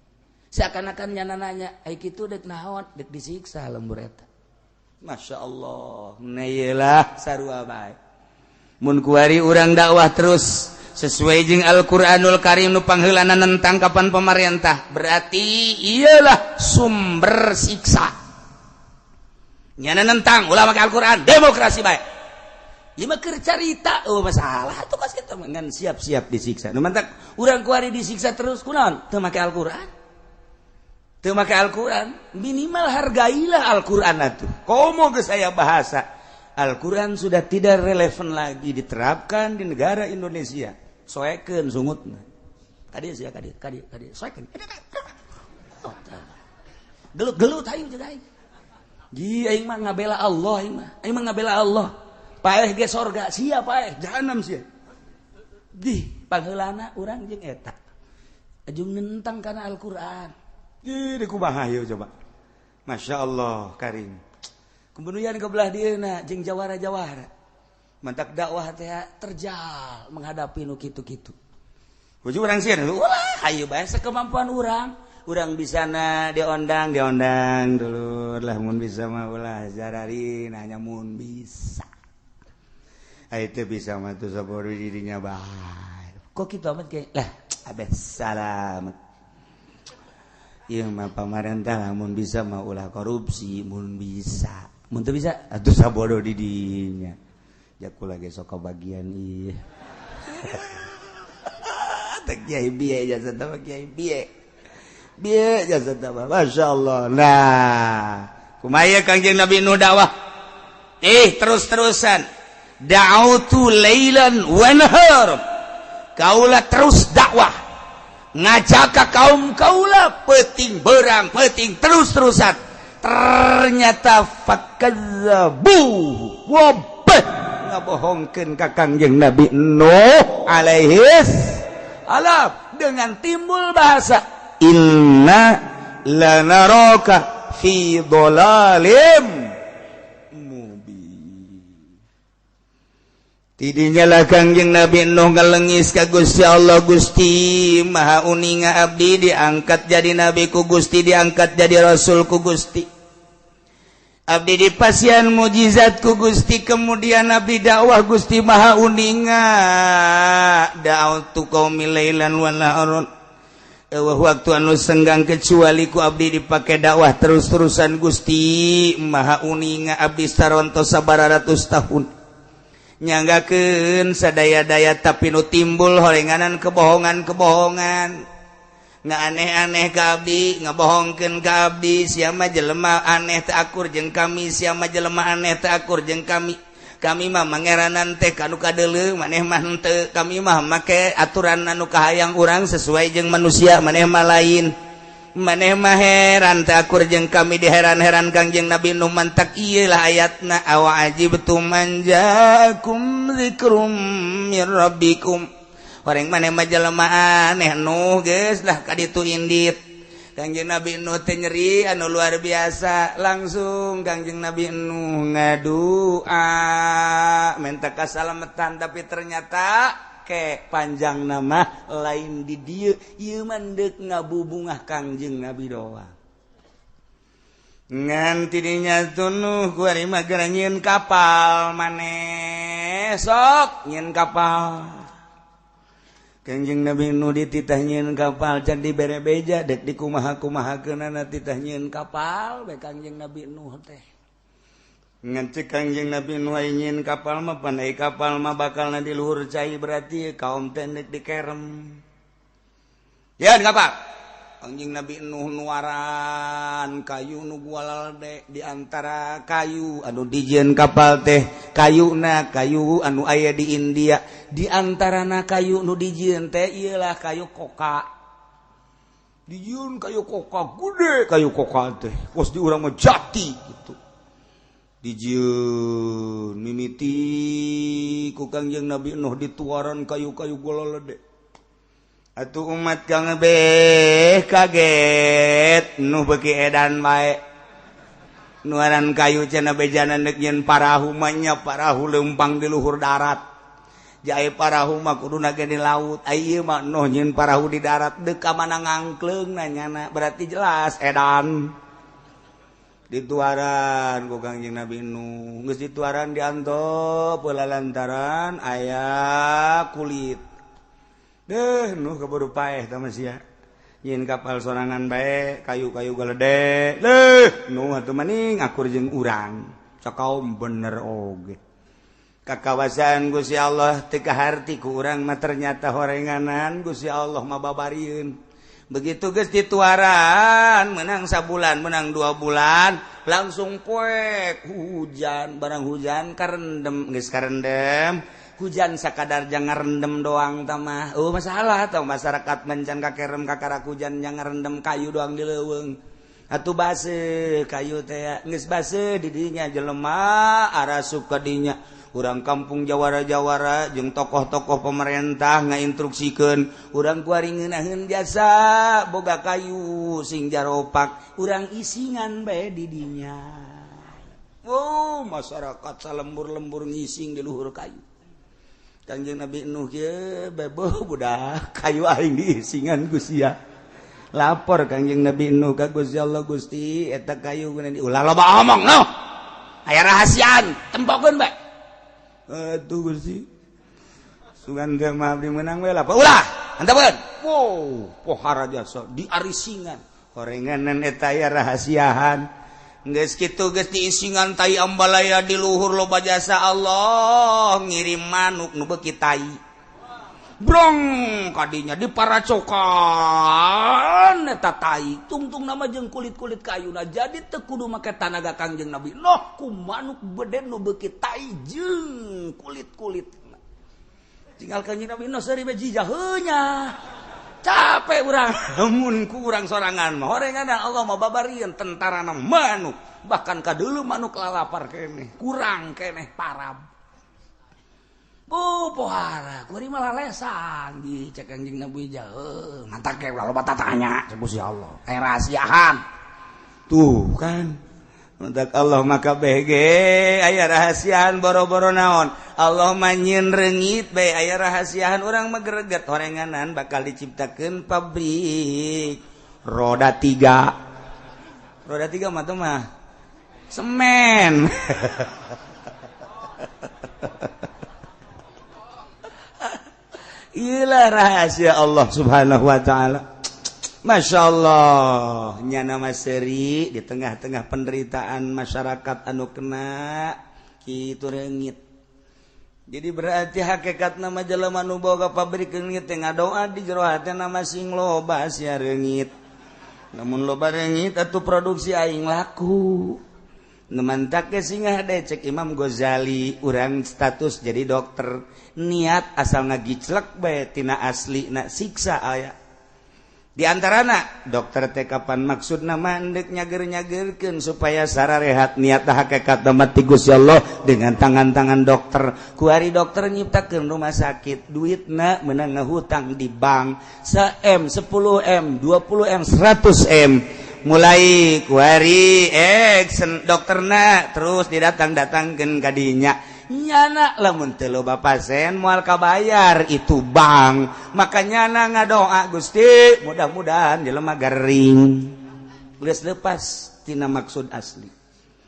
Seakan-akan nyana nanya, ai kitu dek naon? Dek disiksa lembur eta. Masya Allah, nah sarua bae. Mun kuari urang dakwah terus sesuai jeung Al-Qur'anul Karim nu pangheulana nentang kapan pemerintah, berarti iyalah sumber siksa. Nyana nentang ulah make Al-Qur'an, demokrasi bae. Ieu mah keur carita, oh masalah atuh kos kitu mah ngan siap-siap disiksa. Nu mantak urang kuari disiksa terus kunaon? Teu make Al-Qur'an. Teu make Al-Qur'an, minimal hargailah Al-Qur'an atuh. Komo geus aya bahasa Al-Qur'an sudah tidak relevan lagi diterapkan di negara Indonesia. Soekeun sungutna. Kadieu sia kadieu, kadieu, kadieu, soekeun. Gelut-gelut aing jeung aing. Ji aing mah ngabela Allah aing mah. Aing mah ngabela Allah. Paeh ge sorga sia paeh jahanam sia. Di pangheulana urang jeung eta. Ajung nentang kana Al-Qur'an. Ih, di kumaha ieu coba. Masya Allah karim. Kemudian ke belah dieuna jeung jawara-jawara. Mantak dakwah teh terjal menghadapi nu kitu-kitu. Hujung urang sieun, ulah hayu bae sekemampuan urang. Urang bisa na diondang, diondang dulur lah mun bisa mah ulah jarari nanya mun bisa. Ai teu bisa mah tuh sabodo dirinya bae. Kok kitu amat kayak lah abeh salamet. Ieu mah pamarentah lamun bisa mah ulah korupsi mun bisa. Mun teu bisa atuh sabodo di dinya. Jaku lagi sok kabagian ieu. Teh kiai bieu jasa teh kiai bieu. Bieu jasa teh masyaallah. Nah, kumaha Kangjeng Nabi Nuh dakwah? Terus-terusan. Da'autu lailan wa nahar. Kaula terus dakwah. Ngajak ka kaum kaula peuting berang peuting terus-terusan. Ternyata fakadzabu wabeh ngabohongkeun ka Kangjeng Nabi Nuh alaihis salam dengan timbul bahasa inna lanaraka fi dhalalim mubin. Tidinya lah Kangjeng Nabi Nuh ngalengis ka Gusti Allah, Gusti Maha uninga abdi diangkat jadi nabi ku Gusti, diangkat jadi rasul ku Gusti, abdi dipasihan mujizat ku Gusti, kemudian abdi dakwah Gusti Maha uninga da'autu qaumi lailan wa naharon. Eueuh waktu anu senggang kecuali ku abdi dipake dakwah terus-terusan. Gusti Maha uninga abdi sarontos sabaratus tahun nyanggakeun sadaya-daya, tapi nu timbul horenganan kebohongan-kebohongan, nggak aneh-aneh ka abdi, ngabohongkeun ka abdi. Sia mah jelema aneh teu akur jeung kami, sia mah jelema aneh teu akur jeung kami. Kami mah mangeranan teh kanu kadeuleu, maneh mah henteu. Kami mah make aturan anu kahayang urang sesuai jeung manusia, maneh mah lain. Maneh mah heran teu akur jeung kami. Diheran-heran Kangjeng Nabi Nuh. Mantak ieu lah ayatna, awa ajibtum man jaakum dzikrum mir rabbikum. Horeng maneh mah jelema aneh Nuh, geus lah kaditu indit. Kangjeng Nabi Nuh teh nyeri anu luar biasa, langsung Kangjeng Nabi Nuh ngadua minta kasalamatan, tapi ternyata ke panjang nama lain di dieu ieu mah deuk ngabubungah Kangjeng Nabi doang. Ngan tidinya tunuh kuari mah geura nyieun kapal maneh sok nyieun kapal. Kangjeng Nabi Nuh dititah nyieun kapal can dibere beja dek dikumaha-kumahakeunana titah nyieun kapal bae Kangjeng Nabi Nuh teh. Ngan cek Kangjeng Nabi Nuh nyieun kapal mah pandai kapal mah bakalna di luhur cai berarti kaum teh dek dikerem. Yeun kapal. Kangjeng Nabi Nuh nuaran kayu nu gualalde di antara kayu anu dijieun kapal teh kayuna kayu anu aya di India di antarana kayu nu dijieun teh ieulah kayu koka dijieun kayu koka gede kayu koka teh kos di urang mah jati gitu dijieun mimiti ku Kangjeng Nabi Nuh dituaran kayu-kayu gualalde. Atuh umat kang beh kaget nu beuki edan bae nuaran kayu cenah bejana deuk nyieun parahu mah nya parahu leumpang di luhur darat jae parahu mah kuduna ge di laut ai ieu mah noh nyieun parahu di darat deuk ka mana ngangkleung nanyana berarti jelas edan dituaran ku Kangjeng Nabi Nuh geus dituaran diantop heula lantaran aya kulit deh nuh keburu paeh tah sia nyieun kapal sorangan bae kayu-kayu galede leuh nuh atuh maning akur jeung urang sakaum bener oge kakawasan Gusti Allah teu kaharti ku urang mah ternyata horenganan Gusti Allah mah babarieun begitu geus dituaran menang sabulan menang 2 bulan langsung poek hujan barang hujan karendem geus karendem hujan sakadar jangan rendem doang tamah oh masalah atau masyarakat mencan kakerem kakarak hujan jangan rendem kayu doang di leuweung atuh baseuh kayu teh geus baseuh di dinya jelema arasup ka dinya urang kampung jawara-jawara jeung tokoh-tokoh pemerintah ngainstruksikeun urang kuari ngeunaheun jasa boga kayu sing jaropak urang isingan bae di dinya. Oh masyarakat salembur-lembur ngising di luhur kayu. Kangjeng Nabi Nuh kieu bebo budak kayu aing diisingan ku sia. Lapor Kangjeng Nabi Nuh ka Gusti Allah, Gusti eta kayu geunan ulah loba omong noh. Aya rahasiaan, tempokeun bae. Atuh Gusti. Sugan teh mah abdi meunang we lapor. Ulah, hantapeun. Wow, pohara jasa diarisingan. Horenganan eta aya rahasiaan. Geus kitu geus diisingan tai ambalaya di luhur loba jasa Allah ngirim manuk nu beuki tai. Brong kadinya diparacokan eta tai tungtung nama jeung kulit-kulit kayuna jadi teu kudu make tanaga Kangjeng Nabi Nuh ku manuk beden nu beuki tai jeung kulit-kulit. Tinggal Kangjeng Nabi Nuh seuri bae jijaheunya. Capek urang mun ku urang sorangan mah horenganan Allah mah babarieun tentarana manuk bahkan kadeuleu manuk lalapar keneh kurang keneh parab bu pohara kuari malah lesan di cek Kangjeng Nabi jauh mantak ke ulah loba tatanya cek Gusti Allah rahasiaan tuh kan mantak Allah maka bege aya rahasiaan boro-boro naon Allah mah nyieun reungit bae aya rahasiaan urang mah greget horenganan bakal diciptakeun pabrik roda 3 roda 3 mah teh mah semen. Iyalah rahasia Allah Subhanahu wa taala. Masya Allah nyana maseri di tengah-tengah penderitaan masyarakat anu kena kitu reungit. Jadi berarti hakikat nama jelema nu boga pabrik reungit teh ngadoa di jero hatena masing loba sia reungit. Namun loba reungit atuh produksi aing laku. Nu mantak ge singah cek Imam Ghazali urang status jadi dokter niat asal ngagiclek bae tina asli na siksa aya. Di antarana dokter teh kapan maksudna mah endek nyager-nyagerkeun supaya sararehat niat hakikat mati Gusti Allah dengan tangan-tangan dokter. Kuari dokter nyiptakeun rumah sakit, duitna meunang ngahutang di bank 1M, 10M, 20M, 100M. Mulai kuari dokterna terus didatang-datangkeun ka dinya. Nyana lamun teu loba pasien moal kabayar itu bank, maka nyana ngadoa Gusti mudah-mudahan jelema garing Geus lepas tina maksud asli.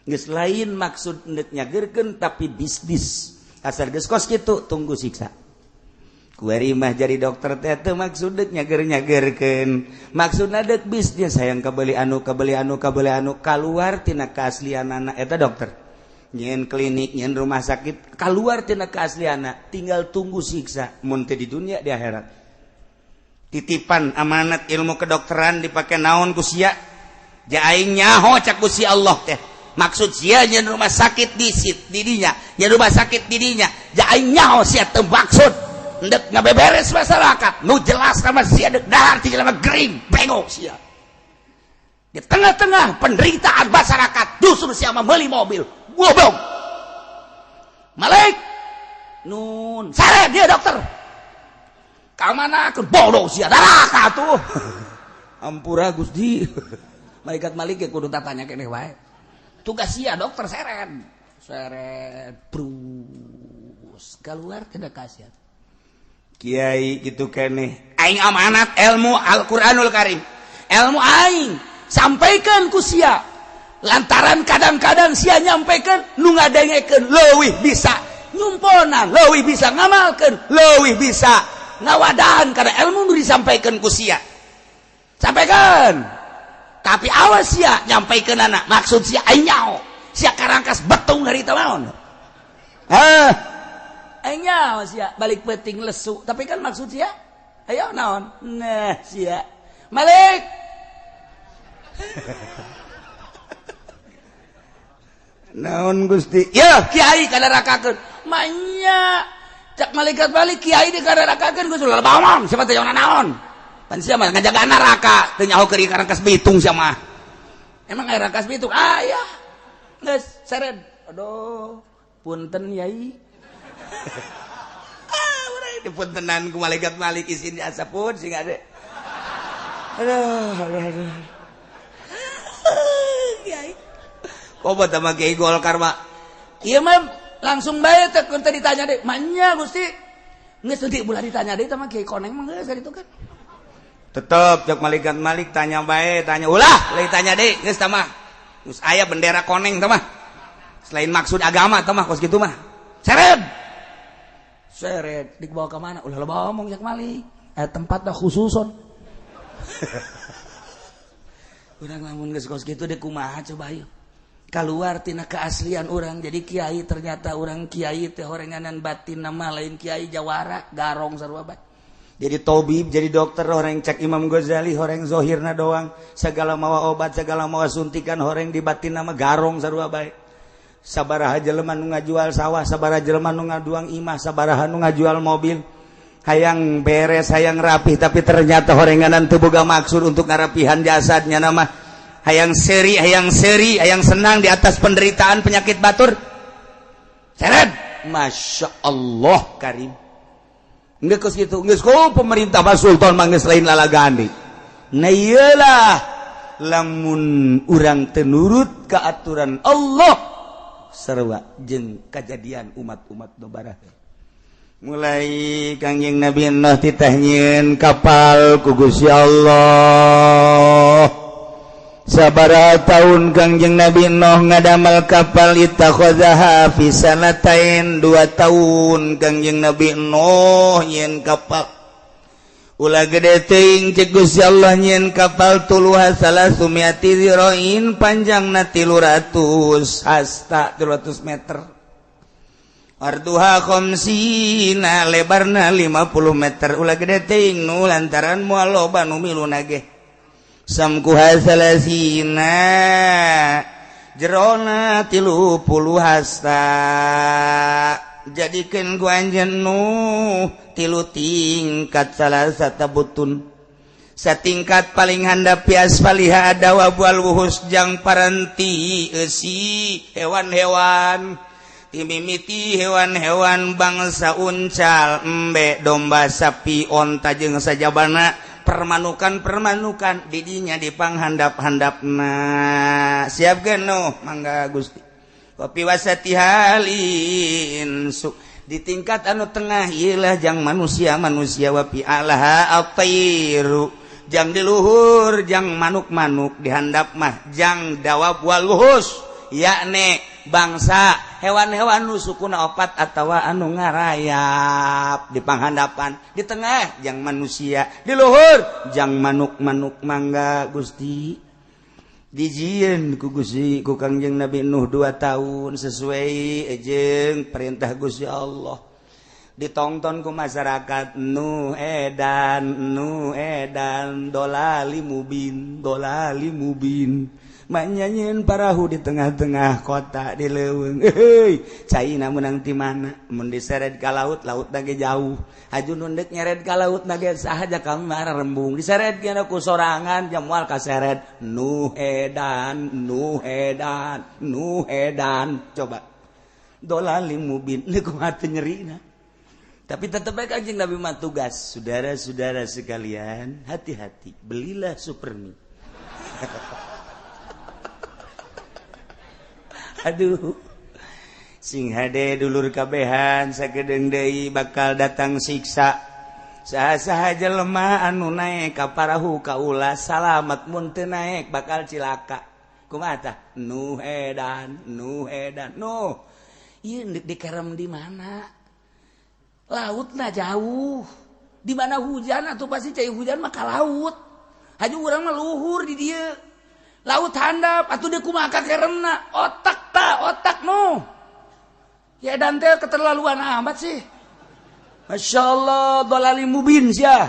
Geus lain maksud ndek nyageurkeun tapi bisnis. Asal geus kos kitu tunggu siksa. Kuari mah jadi dokter teh teu maksud deuk nyager-nyagerkeun. Maksudna deuk bisnis hayang kabeli anu kabeli anu kabeli anu kaluar tina keaslianana eta dokter. Nyen klinik, nyen rumah sakit kaluar tina keaslianana, tinggal tunggu siksa mun teu di dunia di akhirat. Titipan amanat ilmu kedokteran dipake naon ku sia ja aing nyaho cak ku si Allah teh maksud sia nyen rumah sakit disit didinya nyen rumah sakit didinya ja aing nyaho sia teu maksud ndek ngabeberes masyarakat nu jelas sama sia dek dahar ti jelema gering bengok sia di tengah-tengah penderitaan masyarakat justru sia meuli mobil goblok Malik nun sare dia dokter kamana ke bodoh sia neraka tuh ampura Gusti malaikat Malik ge kudu tatanya keneh wae tugas sia dokter seret seret brus keluar tidak kasihan kiai gitu keneh aing amanat ilmu Al-Qur'anul Karim ilmu aing sampaikan ku sia lantaran kadang-kadang sia nyampaikan nu ngadengekeun leuwih bisa nyumponan leuwih bisa ngamalkeun leuwih bisa ngawadahan karena ilmu nu disampaikan ku sia sampaikan tapi awas sia nyampaikan anak maksud sia aing nyaho sia karangkas betung dari naon hah aing nyaho sia balik penting lesu tapi kan maksud sia ayo naon nah sia Malik naon Gusti ya kiai kadarakakeun manya cak malaikat balik kiai di kadarakakeun geus ulah bawang siapa teh naon pan sia mah ngajaga neraka teu nyaho keur karangkas bitung sia mah emang aya rangkas bitung ah ya geus seret aduh punten yai ah urang dipuntenan ku malaikat Malik isin asapun sing ade aduh aduh aduh kiai kobat sama kiai Golkar mah ieu mah langsung bae teh kun teh ditanya deui manya Gusti geus teu ulah ditanya deui teh mah kiai koneng mah geus itu kan tetep cek malaikat Malik tanya bae tanya ulah lain tanya deui geus tah mah geus aya bendera koneng tah mah selain maksud agama tah mah kos kitu mah seret seret dibawa ka mana ulah loba omong cek Malik tempat dah khususon urang lamun geus kos kitu deui kumaha coba ieu keluar tina keaslian orang jadi kiai ternyata orang kiai teh horenganan batin nama lain kiai jawara garong sarua bae jadi tobib jadi dokter horeng cek Imam Ghazali horeng zohirna doang segala mawa obat segala mawa suntikan horeng di batin nama garong sarua bae sabaraha jelema nu ngajual sawah sabaraha jelema nu ngaduang imah sabaraha nu ngajual mobil hayang beres hayang rapih tapi ternyata horenganan teu boga maksud untuk ngarapihan jasadnya nama hayang seri hayang seri hayang senang di atas penderitaan penyakit batur seret Masya Allah Karim nggak kos gitu nggak kok pemerintah Pak Sultan mah geus lain lalagani nah iyalah lamun urang tenurut ke aturan Allah sarua jeung kajadian umat-umat nu baraheula mulai Kangjeng Nabi Nuh titah nyieun kapal ku Gusti Allah sabaraha tahun Kangjeng Nabi Nuh ngadamel kapal ittakhadhaha fi sanatain 2 tahun Kangjeng Nabi Nuh nyieun kapal ulah gede teuing cek Gusti Allah nyieun kapal tuluha salasumiati zira'in panjangna 300 hasta 300 meter arduha khamsina lebarna 50 meter ulah gede teuing nu lantaran moal loba nu miluna ge samkuha salasina jerona 30 hasta jadikeun ku anjeun Nuh 3 tingkat salah satabutun satingkat paling handap asfaliha ada wal wuhus jang paranti eusi hewan-hewan timimiti hewan-hewan bangsa uncal embe domba sapi onta jeung sajabana permanukan-permanukan didinya dipanghandap-handapna siap genuh mangga Gusti kopi wasati halin su di tingkat anu tengah ilah jang manusia-manusia wapi alaha atairu Jang di luhur jang manuk-manuk, dihandap mah jang dawab wal wuhus, yakni bangsa hewan-hewan nu sukuna opat atawa anu ngarayap di panghandapan, di tengah jang manusia, di luhur jang manuk-manuk. Mangga Gusti, dijieun ku Gusti ku Kangjeng Nabi Nuh 2 tahun sesuai jeung perintah Gusti Allah. Ditonton ku masyarakat, nu edan, nu edan, dolali mubin, dolali mubin. Manyanyiin parahu di tengah-tengah kota di leuweung. Heuy, caina meunang ti mana? Mun diseret ka laut, laut ge jauh. Haju nu deuk nyeret ka laut ge sahaja kami marah rembung. Diseret kana ku sorangan jam moal kaseret. Nu edan, nu edan, nu edan. Coba. Dolali mubin, leuh kumaha teu nyerina. Tapi tetap baik Kanjeng Nabi mah tugas. Saudara-saudara sekalian, hati-hati, belilah Supermi. Aduh, sing hade dulur kabehan sakedeung deui bakal datang siksa. Saha-saha jelema anu naek ka parahu kaula salamat, mun teu naek bakal cilaka. Kumaha tah? Nu edan, nu edan, nu. Ieu dikerem di mana? Lautna jauh. Di mana hujan atuh pasti cai hujan mah ka laut. Haju urang mah luhur di dieu. Laut handap atuh deui kumaha kakeremna? Otak ta, otak nu. Ya dan teh keterlaluan amat sih. Masya Allah, dolali mubin sia.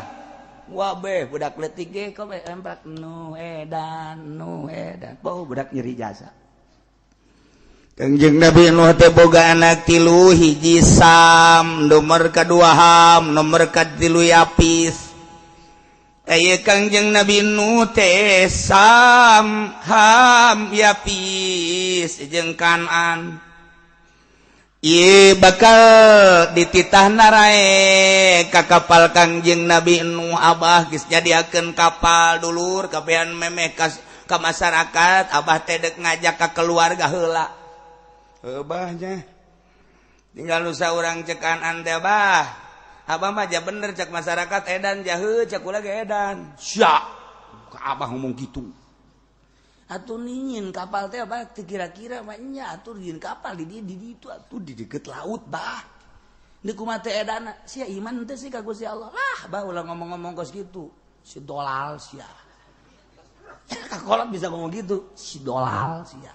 Wabeh budak leutik ge kok empat nu edan, nu edan. Bau budak nyeri jasa. Kangjeng Nabi Nuh teh boga anak 3, hiji Sam, nomor kadua Ham, nomor katilu Yapis. Aya Kangjeng Nabi Nuh teh Sam, Ham, Yapis jeung Kanan. Ieu bakal dititah narae ka kapal Kangjeng Nabi Nuh. Abah geus nyadiakeun kapal dulur kabehan memeh ka masyarakat. Abah teh deuk ngajak ka keluarga heula. Abahnya tinggal nusa urang cek Kanan teh abah. Abah mah ja bener cek masyarakat edan jahe cek kula ge edan. Sia, abah ngomong gitu. Atuh ningin kapal teh abah teu kira-kira mah nya atuh nyieun kapal di dieu di ditu atuh di deket laut bah. Deuk kumaha teh edana? Sia iman teh sih ka Gusti Allah. Ah, bah ulah ngomong-ngomong kos kitu. Si dolal sia. Kakolot bisa ngomong gitu, si dolal sia.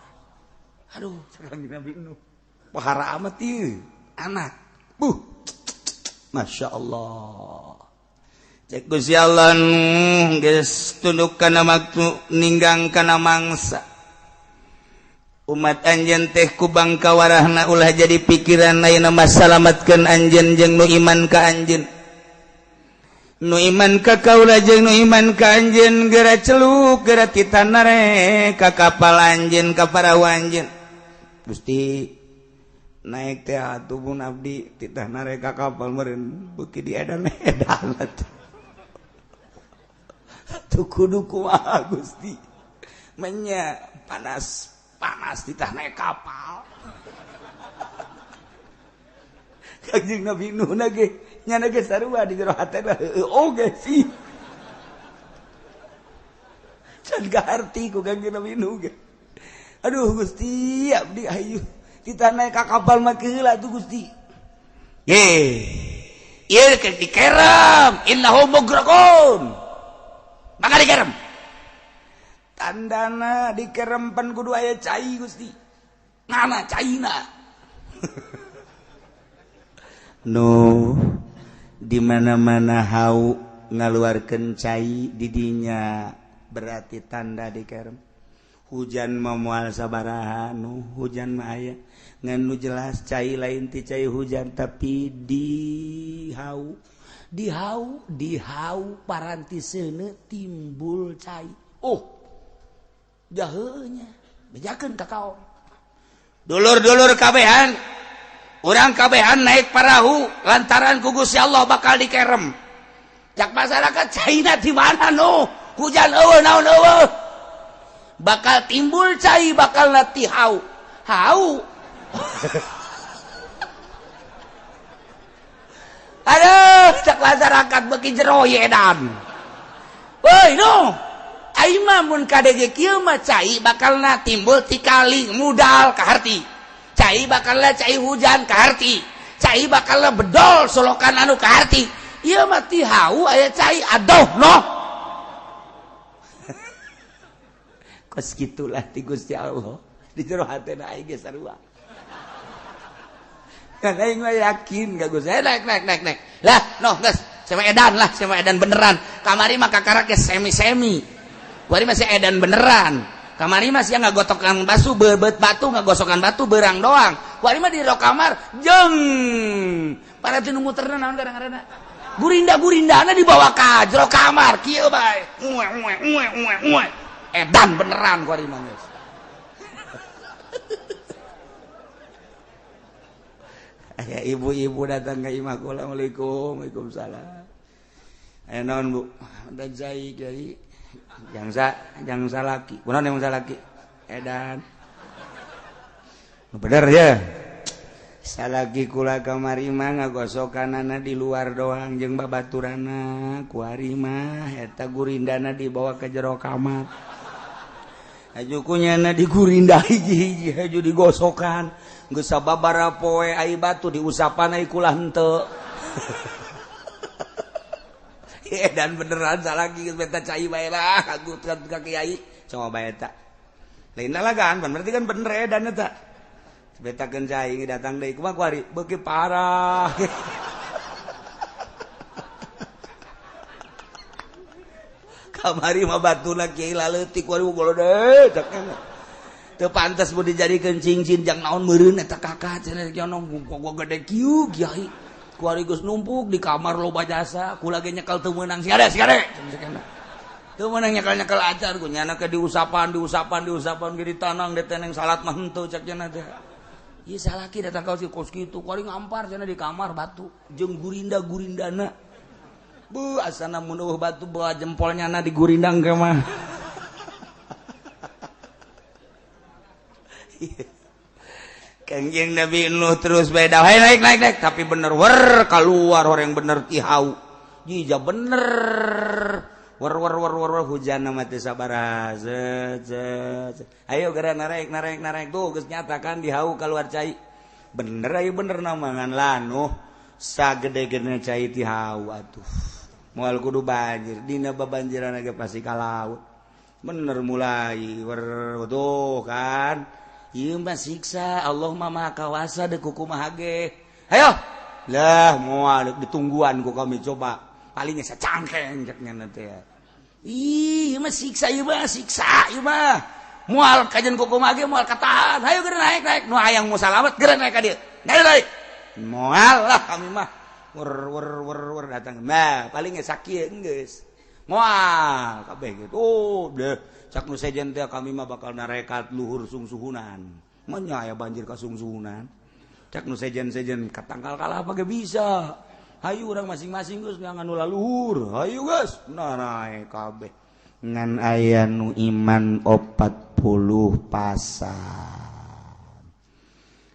Aduh, sekarang Nabi Nuh. Pahara amat ieu anak. Buh. Masya Allah. Cek Gusti Allah Nuh geus tunduk kana waktu ninggang kana mangsa. Umat anjeun teh ku bangka warahna ulah jadi pikiran ayeuna mah salamatkeun anjeun jeung nu iman ka anjeun. Nu iman ka kaula jeung nu iman ka anjeun geura celuk geura titanare ka kapal anjeun ka parahu anjeun. Gusti naik teh atuh mun abdi titah narek ka kapal meureun beuki di edan-edan atuh. Atuh kudu kumaha Gusti. Menya panas panas titah naik kapal. Kangjeng Nabi Nuh ge nyana ge sarua di jero hatena heueuh oge sih. Can garti ku Kangjeng Nabi Nuh ge. Aduh Gusti abdi hayu titah naik ka kapal mah heula tuh Gusti. Ye. Ieu keur dikerem, innahum mugraqun. Maka dikerem. Tandana dikerem pan kudu aya cai Gusti. Mana caina? No, di mana-mana hau ngaluarkeun cai didinya berarti tanda dikerem. Hujan mah moal sabaraha nu hujan mah aya ngan nu jelas cai lain ti cai hujan tapi di hau di hau di hau paranti seuneu timbul cai. Oh, jaheunya bejakeun ka kaon. Dulur-dulur kabehan urang kabehan naik parahu lantaran ku Gusti Allah bakal dikerem. Cak masyarakat caina di mana nu hujan eueuh naon eueuh bakal timbul cai bakal nanti hau hau. Aduh, cak masyarakat beki jero ye edan. Woi no aing mah mun kadege kieu mah cai bakalna timbul ti kali mudal kaharti. Cai bakalna cai hujan kaharti. Cai bakalna bedol solokan anu kaharti. Ieu mah ti hau aya cai adoh no. Kos kitulah ti Gusti Allah. Di jero hatena aing ge sarua. Kan aing mah yakin ka Gusti. Naik naik naik naik. Lah noh geus sama edan lah, sama edan beneran. Kamari mah kakarak ge semi-semi. Kuari masih edan beneran. Kamari mah sia ngagotokan batu, bebeut batu, ngagosokan batu berang doang. Kuari mah di jero kamar jeung para teu nu muterna naon kadang-kadang. Gurinda-gurindana dibawa ka jero kamar kieu bae. Uwe uwe uwe uwe uwe. Edan beneran kuari mah geus. Aya ibu-ibu datang ke imah kula, Assalamualaikum, waalaikumsalam. Aya naon Bu? Dan cai kiai. Jang salaki. Kunaon yang salaki? Edan. Bener ya. Salaki kula kamari mah ngagosokanana di luar doang jeung babaturana. Kuari mah eta gurindana dibawa ke jero kamar. Haju kunyana digurinda hiji-hiji haju digosokan. Geus sababaraha poe ai batu diusapan ai kula henteu. Dan beneran salaki geus beta cai bae lah kagutan ka kiai. Coba eta. Lain lalagan berarti kan bener edan eta. Betakeun cai datang deui kumaha kuari beuki parah. Kamari mah batuna kiai laleutik kuari golode cek. Teu pantes mun dijadikeun cincin jang naon meureun eta kakak cenah jono gua gede kieu kiai. Kuari geus numpuk di kamar loba jasa, kula ge nyekel teu meunang sia sia. Teu meunang nyekel-nyekel acar ku nyana ke diusapan diusapan diusapan ge ditanang diteneng salat mah henteu cek cenah teh. Ieu salaki datang ka si kos kitu, kuari ngampar cenah di kamar batu jeung gurinda-gurindana. Bu asana mun eueuh batu bawa jempolnya na digurindang ke mah. Kangjeng Nabi Nuh terus beda, hey, naik naik naik, tapi bener wer keluar orang bener tihau, jija bener wer wer wer wer, wer hujan mah teu sabaraha, zet zet, ayo geura narek narek narek tuh geus nyatakan dihau keluar cai, bener ayo bener namangan lanuh sagede-gedena cai tihau atuh, moal kudu banjir, dina babanjiran ge pasti ka laut, bener mulai wer tuh kan. Ieu mah siksa Allah mah maha kawasa deuk kumaha ge. Hayo. Lah moal ditungguan ku kami coba. Palingnya sacangkeng cek nya teh. Ih, ieu mah siksa ieu mah siksa ieu mah. Moal kajen ku kumaha ge moal katahan. Hayo geura naik naik nu hayang mau salamet geura naik ka dieu. Naik naik. Moal lah kami mah. Wer wer wer wer datang. Nah, palingnya sakieu geus. Moal kabeh gitu. Oh, deh. Cak nu sejen teh kami mah bakal narekat luhur sungsuhunan. Menya aya banjir ka sungsuhunan. Cak nu sejen-sejen katangkal kalah apa ge bisa. Hayu urang masing-masing geus ngan nu laluhur. Hayu geus narae kabeh. Ngan aya nu iman 40 pasang.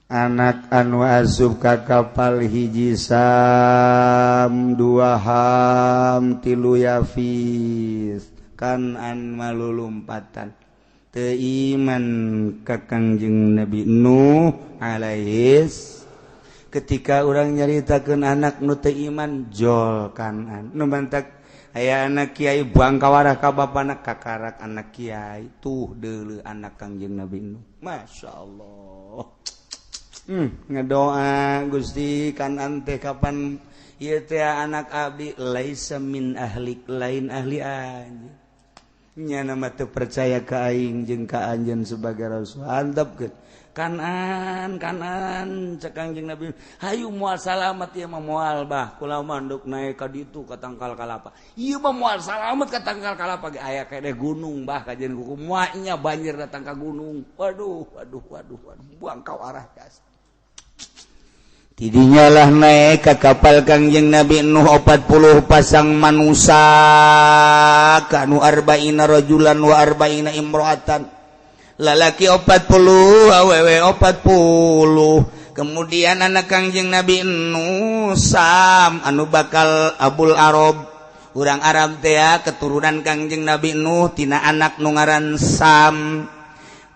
Anak anu asup ka kapal hiji Sam, 2 Ham, 3 Yafis. Kan an malulumpatan teu iman ka Kangjeng Nabi Nuh alaihis. Ketika urang nyaritakeun anak nu teu iman jol kanan nu mantak aya anak kiai buang kawarah ka bapana kakarak anak kiai tuh deuleu anak Kangjeng Nabi Nuh. Masyaallah. Ngedoa Gusti kanan teh kapan ieu teh anak abdi laisa min ahlik lain ahli anjeun. Nyana mah teu percaya ka aing jeung ka anjeun sebagai rasul. Antepkeun. Kanan kanan cek Kangjeng Nabi. Hayu moal salamet ieu mah moal bah. Kula mah nduk naek ka ditu ka tangkal kalapa. Ieu mah moal salamet ka tangkal kalapa ge aya keneh gunung bah kajeun kuku moalnya banjir datang ka gunung. Waduh waduh waduh waduh buang ka arah gas. Tidinya lah naik ke kapal Kangjeng Nabi Nuh 40 pasang manusia kanu arba'ina rajulan wa arba'ina imro'atan. Lalaki 40, awewe 40. Kemudian anak Kangjeng Nabi Nuh Sam anu bakal Abul Arab Urang Arab teh keturunan Kangjeng Nabi Nuh tina anak nu ngaran Sam.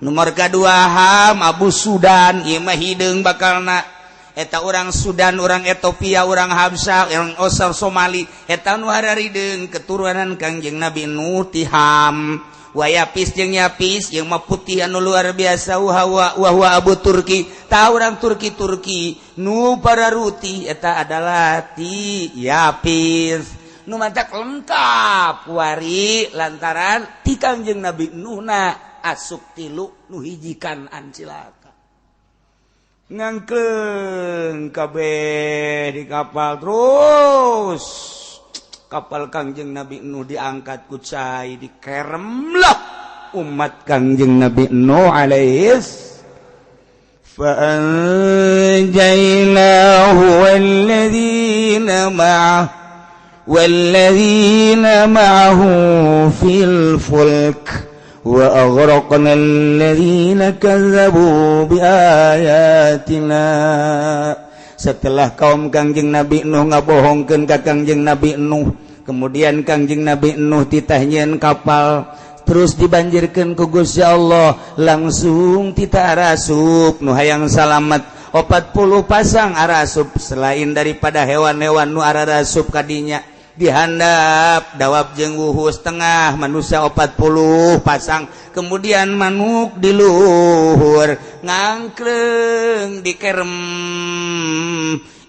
Nomor kedua Ham Abu Sudan, ieu mah hideung bakalna. Eta orang Sudan, orang Ethiopia, orang Habsah, orang Osar Somali, eta nu hararideung keturunan Kangjeng Nabi Nuh ti Ham. Wa Yapis jeung Yapis yang mah putih anu luar biasa, wa huwa Abu Turki. Ta urang Turki Turki nu pararuti eta adalah ti Yapis. Nu matak lengkap wari lantaran ti Kangjeng Nabi Nuhna asup tilu nu hijikan ancilaka. Ngangkleung kabeh di kapal terus. Kapal Kangjeng Nabi Nuh diangkat ku cai, dikeremlah umat Kangjeng Nabi Nuh alaihis. Fa anjaynahu walladzina ma'ah walladzina ma'ahu fil fulk wa aghraqna alladzina kazzabu biayatina. Setelah kaum Kangjeng Nabi Nuh ngabohongkeun ka Kangjeng Nabi Nuh, kemudian Kangjeng Nabi Nuh titah nyieun kapal terus dibanjirkeun ku Gusti Allah, langsung titah arasup nu hayang salamet 40 pasang arasup selain daripada hewan-hewan nu arasup kadinya dihandap dawab jeung wuhu setengah manusia 40 pasang, kemudian manuk di luhur ngangkleng dikerem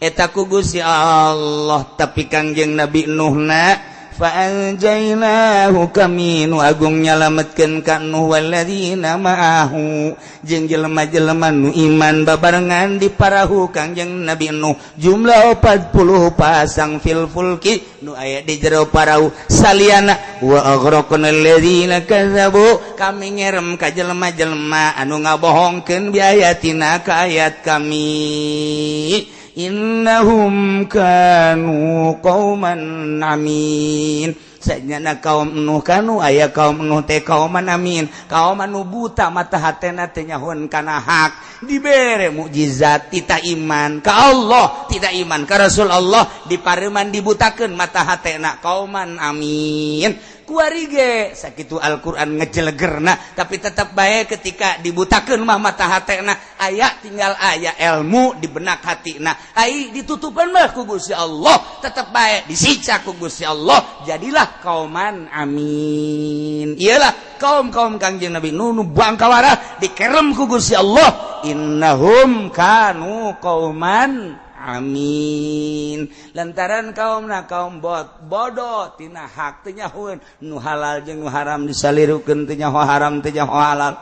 eta ku Gusti Allah. Tapi Kangjeng Nabi Nuhna fa anjaynahu, kami nu agung nyalametkeun ka Nuh walladzina ma'ahu jeung jelema-jelema nu iman babarengan di parahu Kangjeng Nabi Nuh jumlah 40 pasang fil fulki nu aya di jero parahu saliana. Wa aghraqna alladzina kazzabu, kami ngerem ka jelema-jelema anu ngabohongkeun biayatina ka ayat kami. Innahum kanu qauman amin. Sanyana kaum Nuh kanu aya kaum Nuh teh kauman amin, kaum anu buta mata hatena teh nyahoan kana hak, dibere mukjizat tita iman ka Allah, tidak iman ka Rasul Allah, dipareuman dibutakeun mata hatena, kauman amin. Kuari ge sakitu Al-Qur'an ngejelegerna, tapi tetap bae ketika dibutakeun mah mata hatena aya tinggal aya ilmu di benak hatina, ai ditutupan mah ku Gusti Allah, tetap bae disiksa ku Gusti Allah, jadilah kauman amin. Iyalah kaum-kaum Kangjeng Nabi Nuh nu bangkawara dikerem ku Gusti Allah, innahum kanu qauman amin. Lantaran kaumna kaum bot bodoh tina hak teu nyahoeun nu halal jeung nu haram, disalirukeun teu nyaho haram teu nyaho halal,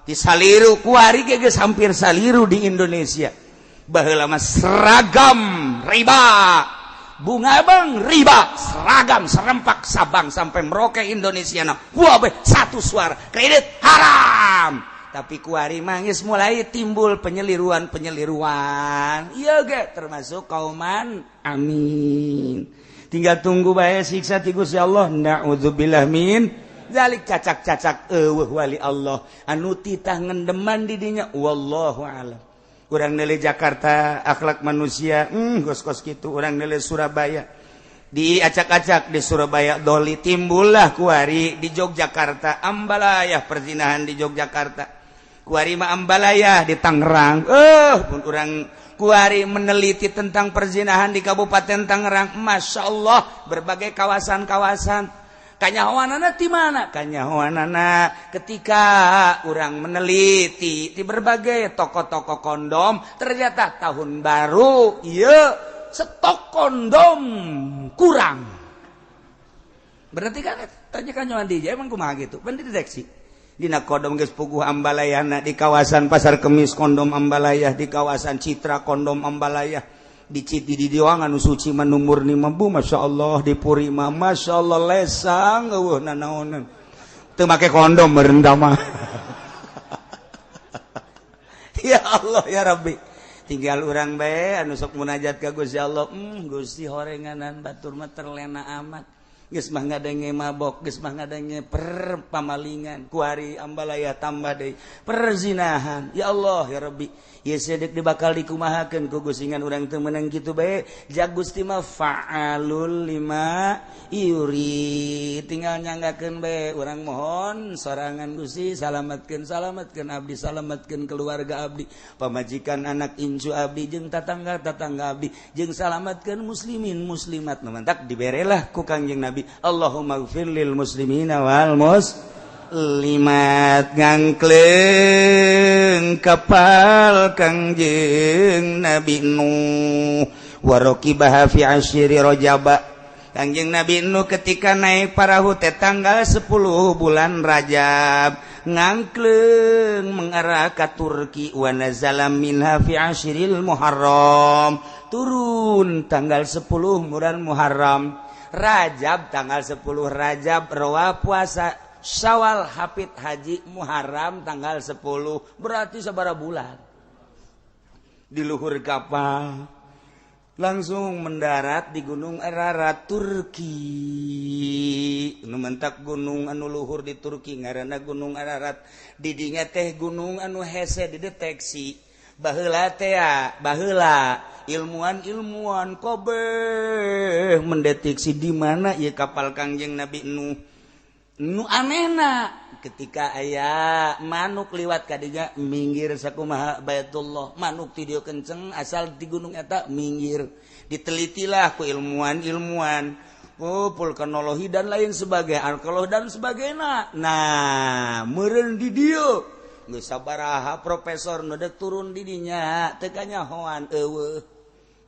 disaliru. Kuari ge geus hampir saliru di Indonesia. Baheula mah seragam riba, bunga bang riba, seragam serempak Sabang sampai Merauke Indonesia na wah satu suara kredit haram. Tapi kuari mangis mulai timbul penyeliruan-penyeliruan. Iya ge termasuk kauman amin. Tinggal tunggu bae siksa ti Gusti Allah. Na'udzubillah min zalik. Cacak-cacak eueuh wali Allah anu titah ngendeman di dinya, wallahu alam. Urang nilai Jakarta akhlak manusia kos-kos kitu, urang nilai Surabaya diacak-acak di Surabaya doli timbullah kuari di Yogyakarta ambalayah perzinahan di Yogyakarta, kuari mah ambalayah di Tangerang. Pun urang kuari meneliti tentang perzinahan di Kabupaten Tangerang, Masya Allah berbagai kawasan-kawasan. Kanyahoanana di mana? Kanyahoanana ketika orang meneliti di berbagai toko-toko kondom, ternyata tahun baru iya stok kondom kurang. Berarti kan tanya kanyahoan di emang kumaha gitu? Ban dideteksi. Dina kondom geus puguh ambalayana di kawasan Pasar Kemis kondom ambalayah, di kawasan Citra kondom ambalayah, di Citi di Diwangan anu suci mah nu murni mah bu Masya Allah, di Puri mah Masya Allah lesang eueuh nanaonan teu make kondom meureun mah. Ya Allah ya Rabbi, tinggal urang bae anu sok munajat ka Gusti Allah. Gusti horenganan batur mah terlena amat. Geus mah ngadenge mabok, geus mah ngadenge perpamalingan, kuari ambalaya tambah deui perzinahan. Ya Allah ya Rabbi, ieu sedek dibakal dikumahakeun ku gusingan urang teu meunang kitu bae. Ja Gusti mah fa'alul lima yuri, tinggal nyanggakeun bae urang mohon sorangan Gusti salamatkeun, salamatkeun abdi, salamatkeun keluarga abdi, pamajikan anak incu abdi jeung tatangga-tatangga abdi, jeung salamatkeun muslimin muslimat. Nu mantak diberelah ku Kangjeng Nabi, Allahumma gfir lil muslimina wal muslimat. Ngangkleng kapal Kangjeng Nabi Nuh waroqibaha fi asyiri Rajab. Kangjeng Nabi Nuh ketika naik parahu teh tanggal 10 bulan Rajab, ngangkleng mengarah ke Turki, wa nazala minha fi asyril Muharram, turun tanggal 10 bulan Muharram. Rajab tanggal 10 Rajab rawa puasa, Syawal hafid haji, Muharram tanggal 10, berarti sabaraha bulan di luhur kapal langsung mendarat di Gunung Ararat Turki. Nu mentak gunung anu luhur di Turki ngaranna Gunung Ararat. Didinya teh gunung anu hese dideteksi. Baheula teh baheula ilmuwan-ilmuwan kobeh mendeteksi di mana ieu kapal Kangjeng Nabi Nuh. Nu anehna ketika aya manuk liwat kadinya minggir sakumaha Baitullah, manuk ti dieu kenceng asal di gunung eta minggir. Ditelitilah ku ilmuwan-ilmuwan, oh vulkanologi dan lain sebagainya, arkeologi dan sebagainya. Nah, meureun di dieu geus sabaraha profesor nu deuk turun di dinya teu kanyahoan eueuh.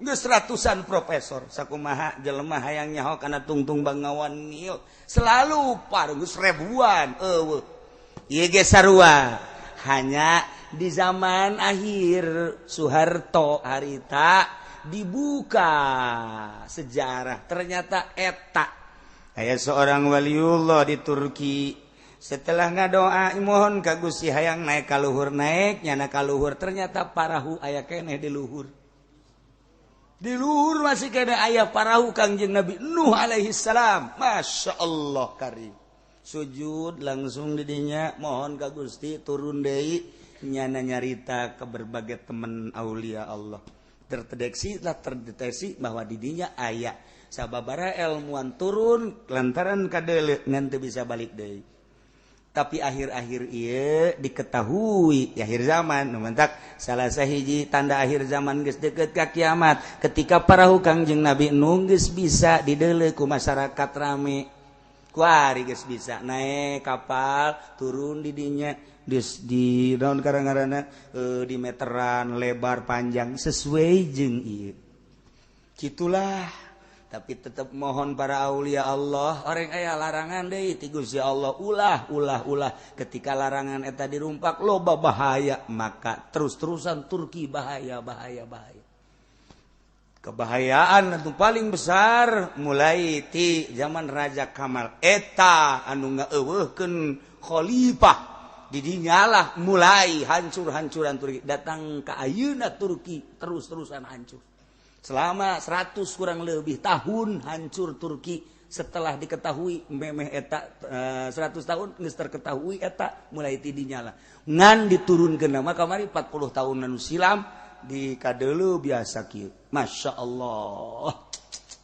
Geus ratusan profesor sakumaha jelema hayang nyaho kana tungtung Bangawan Nil selalu par geus ribuan eueuh. Ieu ge sarua, hanya di zaman akhir Soeharto harita dibuka sejarah ternyata eta aya seorang waliullah di Turki. Setelah ngadoa mohon ka Gusti hayang naik ka luhur, naik nyana ka luhur, ternyata parahu aya keneh di luhur. Di luhur masih kena aya parahu Kangjeng Nabi Nuh alaihi salam. Masya Allah karim. Sujud langsung didinya mohon ka Gusti turun deui, nyana nyarita ke berbagai teman aulia Allah. Terdeteksi lah, terdeteksi bahwa didinya aya sababara ilmuwan turun lantaran kadeuleu ngan teu bisa balik deui. Tapi akhir-akhir ieu diketahui di akhir zaman, nu mentak salah sahiji tanda akhir zaman geus deukeut ka kiamat, ketika parahu Kangjeng Nabi Nuh geus bisa dideuleu ku masyarakat rame. Kuari geus bisa naik kapal turun di dinya di naon karang-karana di meteran lebar panjang sesuai jeung ieu. Kitulah. Tapi tetap mohon para aulia Allah, orang aya larangan deui ti Gusti Allah, ulah ulah ulah. Ketika larangan eta dirumpak loba bahaya, maka terus-terusan Turki bahaya bahaya bahaya. Kebahayaan anu paling besar mulai ti zaman Raja Kamal eta anu ngaeuweuhkeun khalifah. Didinyalah mulai hancur-hancuran Turki, datang ka ayeuna Turki terus-terusan hancur. Selama 100 kurang lebih tahun hancur Turki. Setelah diketahui memeh eta 100 tahun geus terketahui eta mulai ti dinyala. Ngan diturunkeun mah kamari 40 tahun anu silam di kadeuleu biasa kieu. Masya Allah.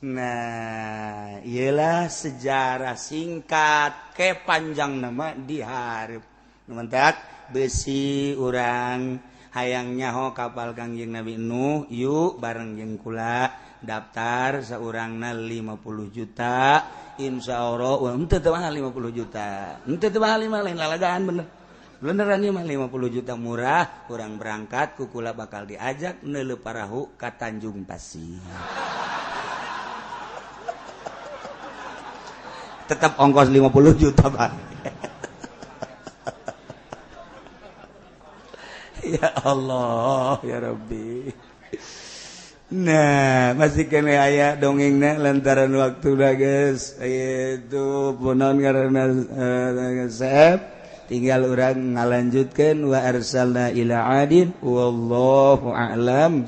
Nah, iyalah sejarah singkat ke panjang nama dihareup. Nu mentak besi urang hayang nyaho kapal Kangjeng Nabi Nuh, yuk bareng jeung kula daftar saurangna 50 juta, insyaallah. Wah, henteu teu mahal 50 juta. Henteu teu mahal mah lain lalagaan bener. Beneran ieu mah 50 juta murah, urang berangkat ku kula bakal diajak neuleuh parahu ka Tanjung Pasir. Tetap ongkos 50 juta, Pak. Ya Allah ya Rabbi. Nah, masih kene aya dongengna lantaran waktu dah geus itu punaon karena sep tinggal urang ngalanjutkeun wa arsalna ila adin wallahu a'lam.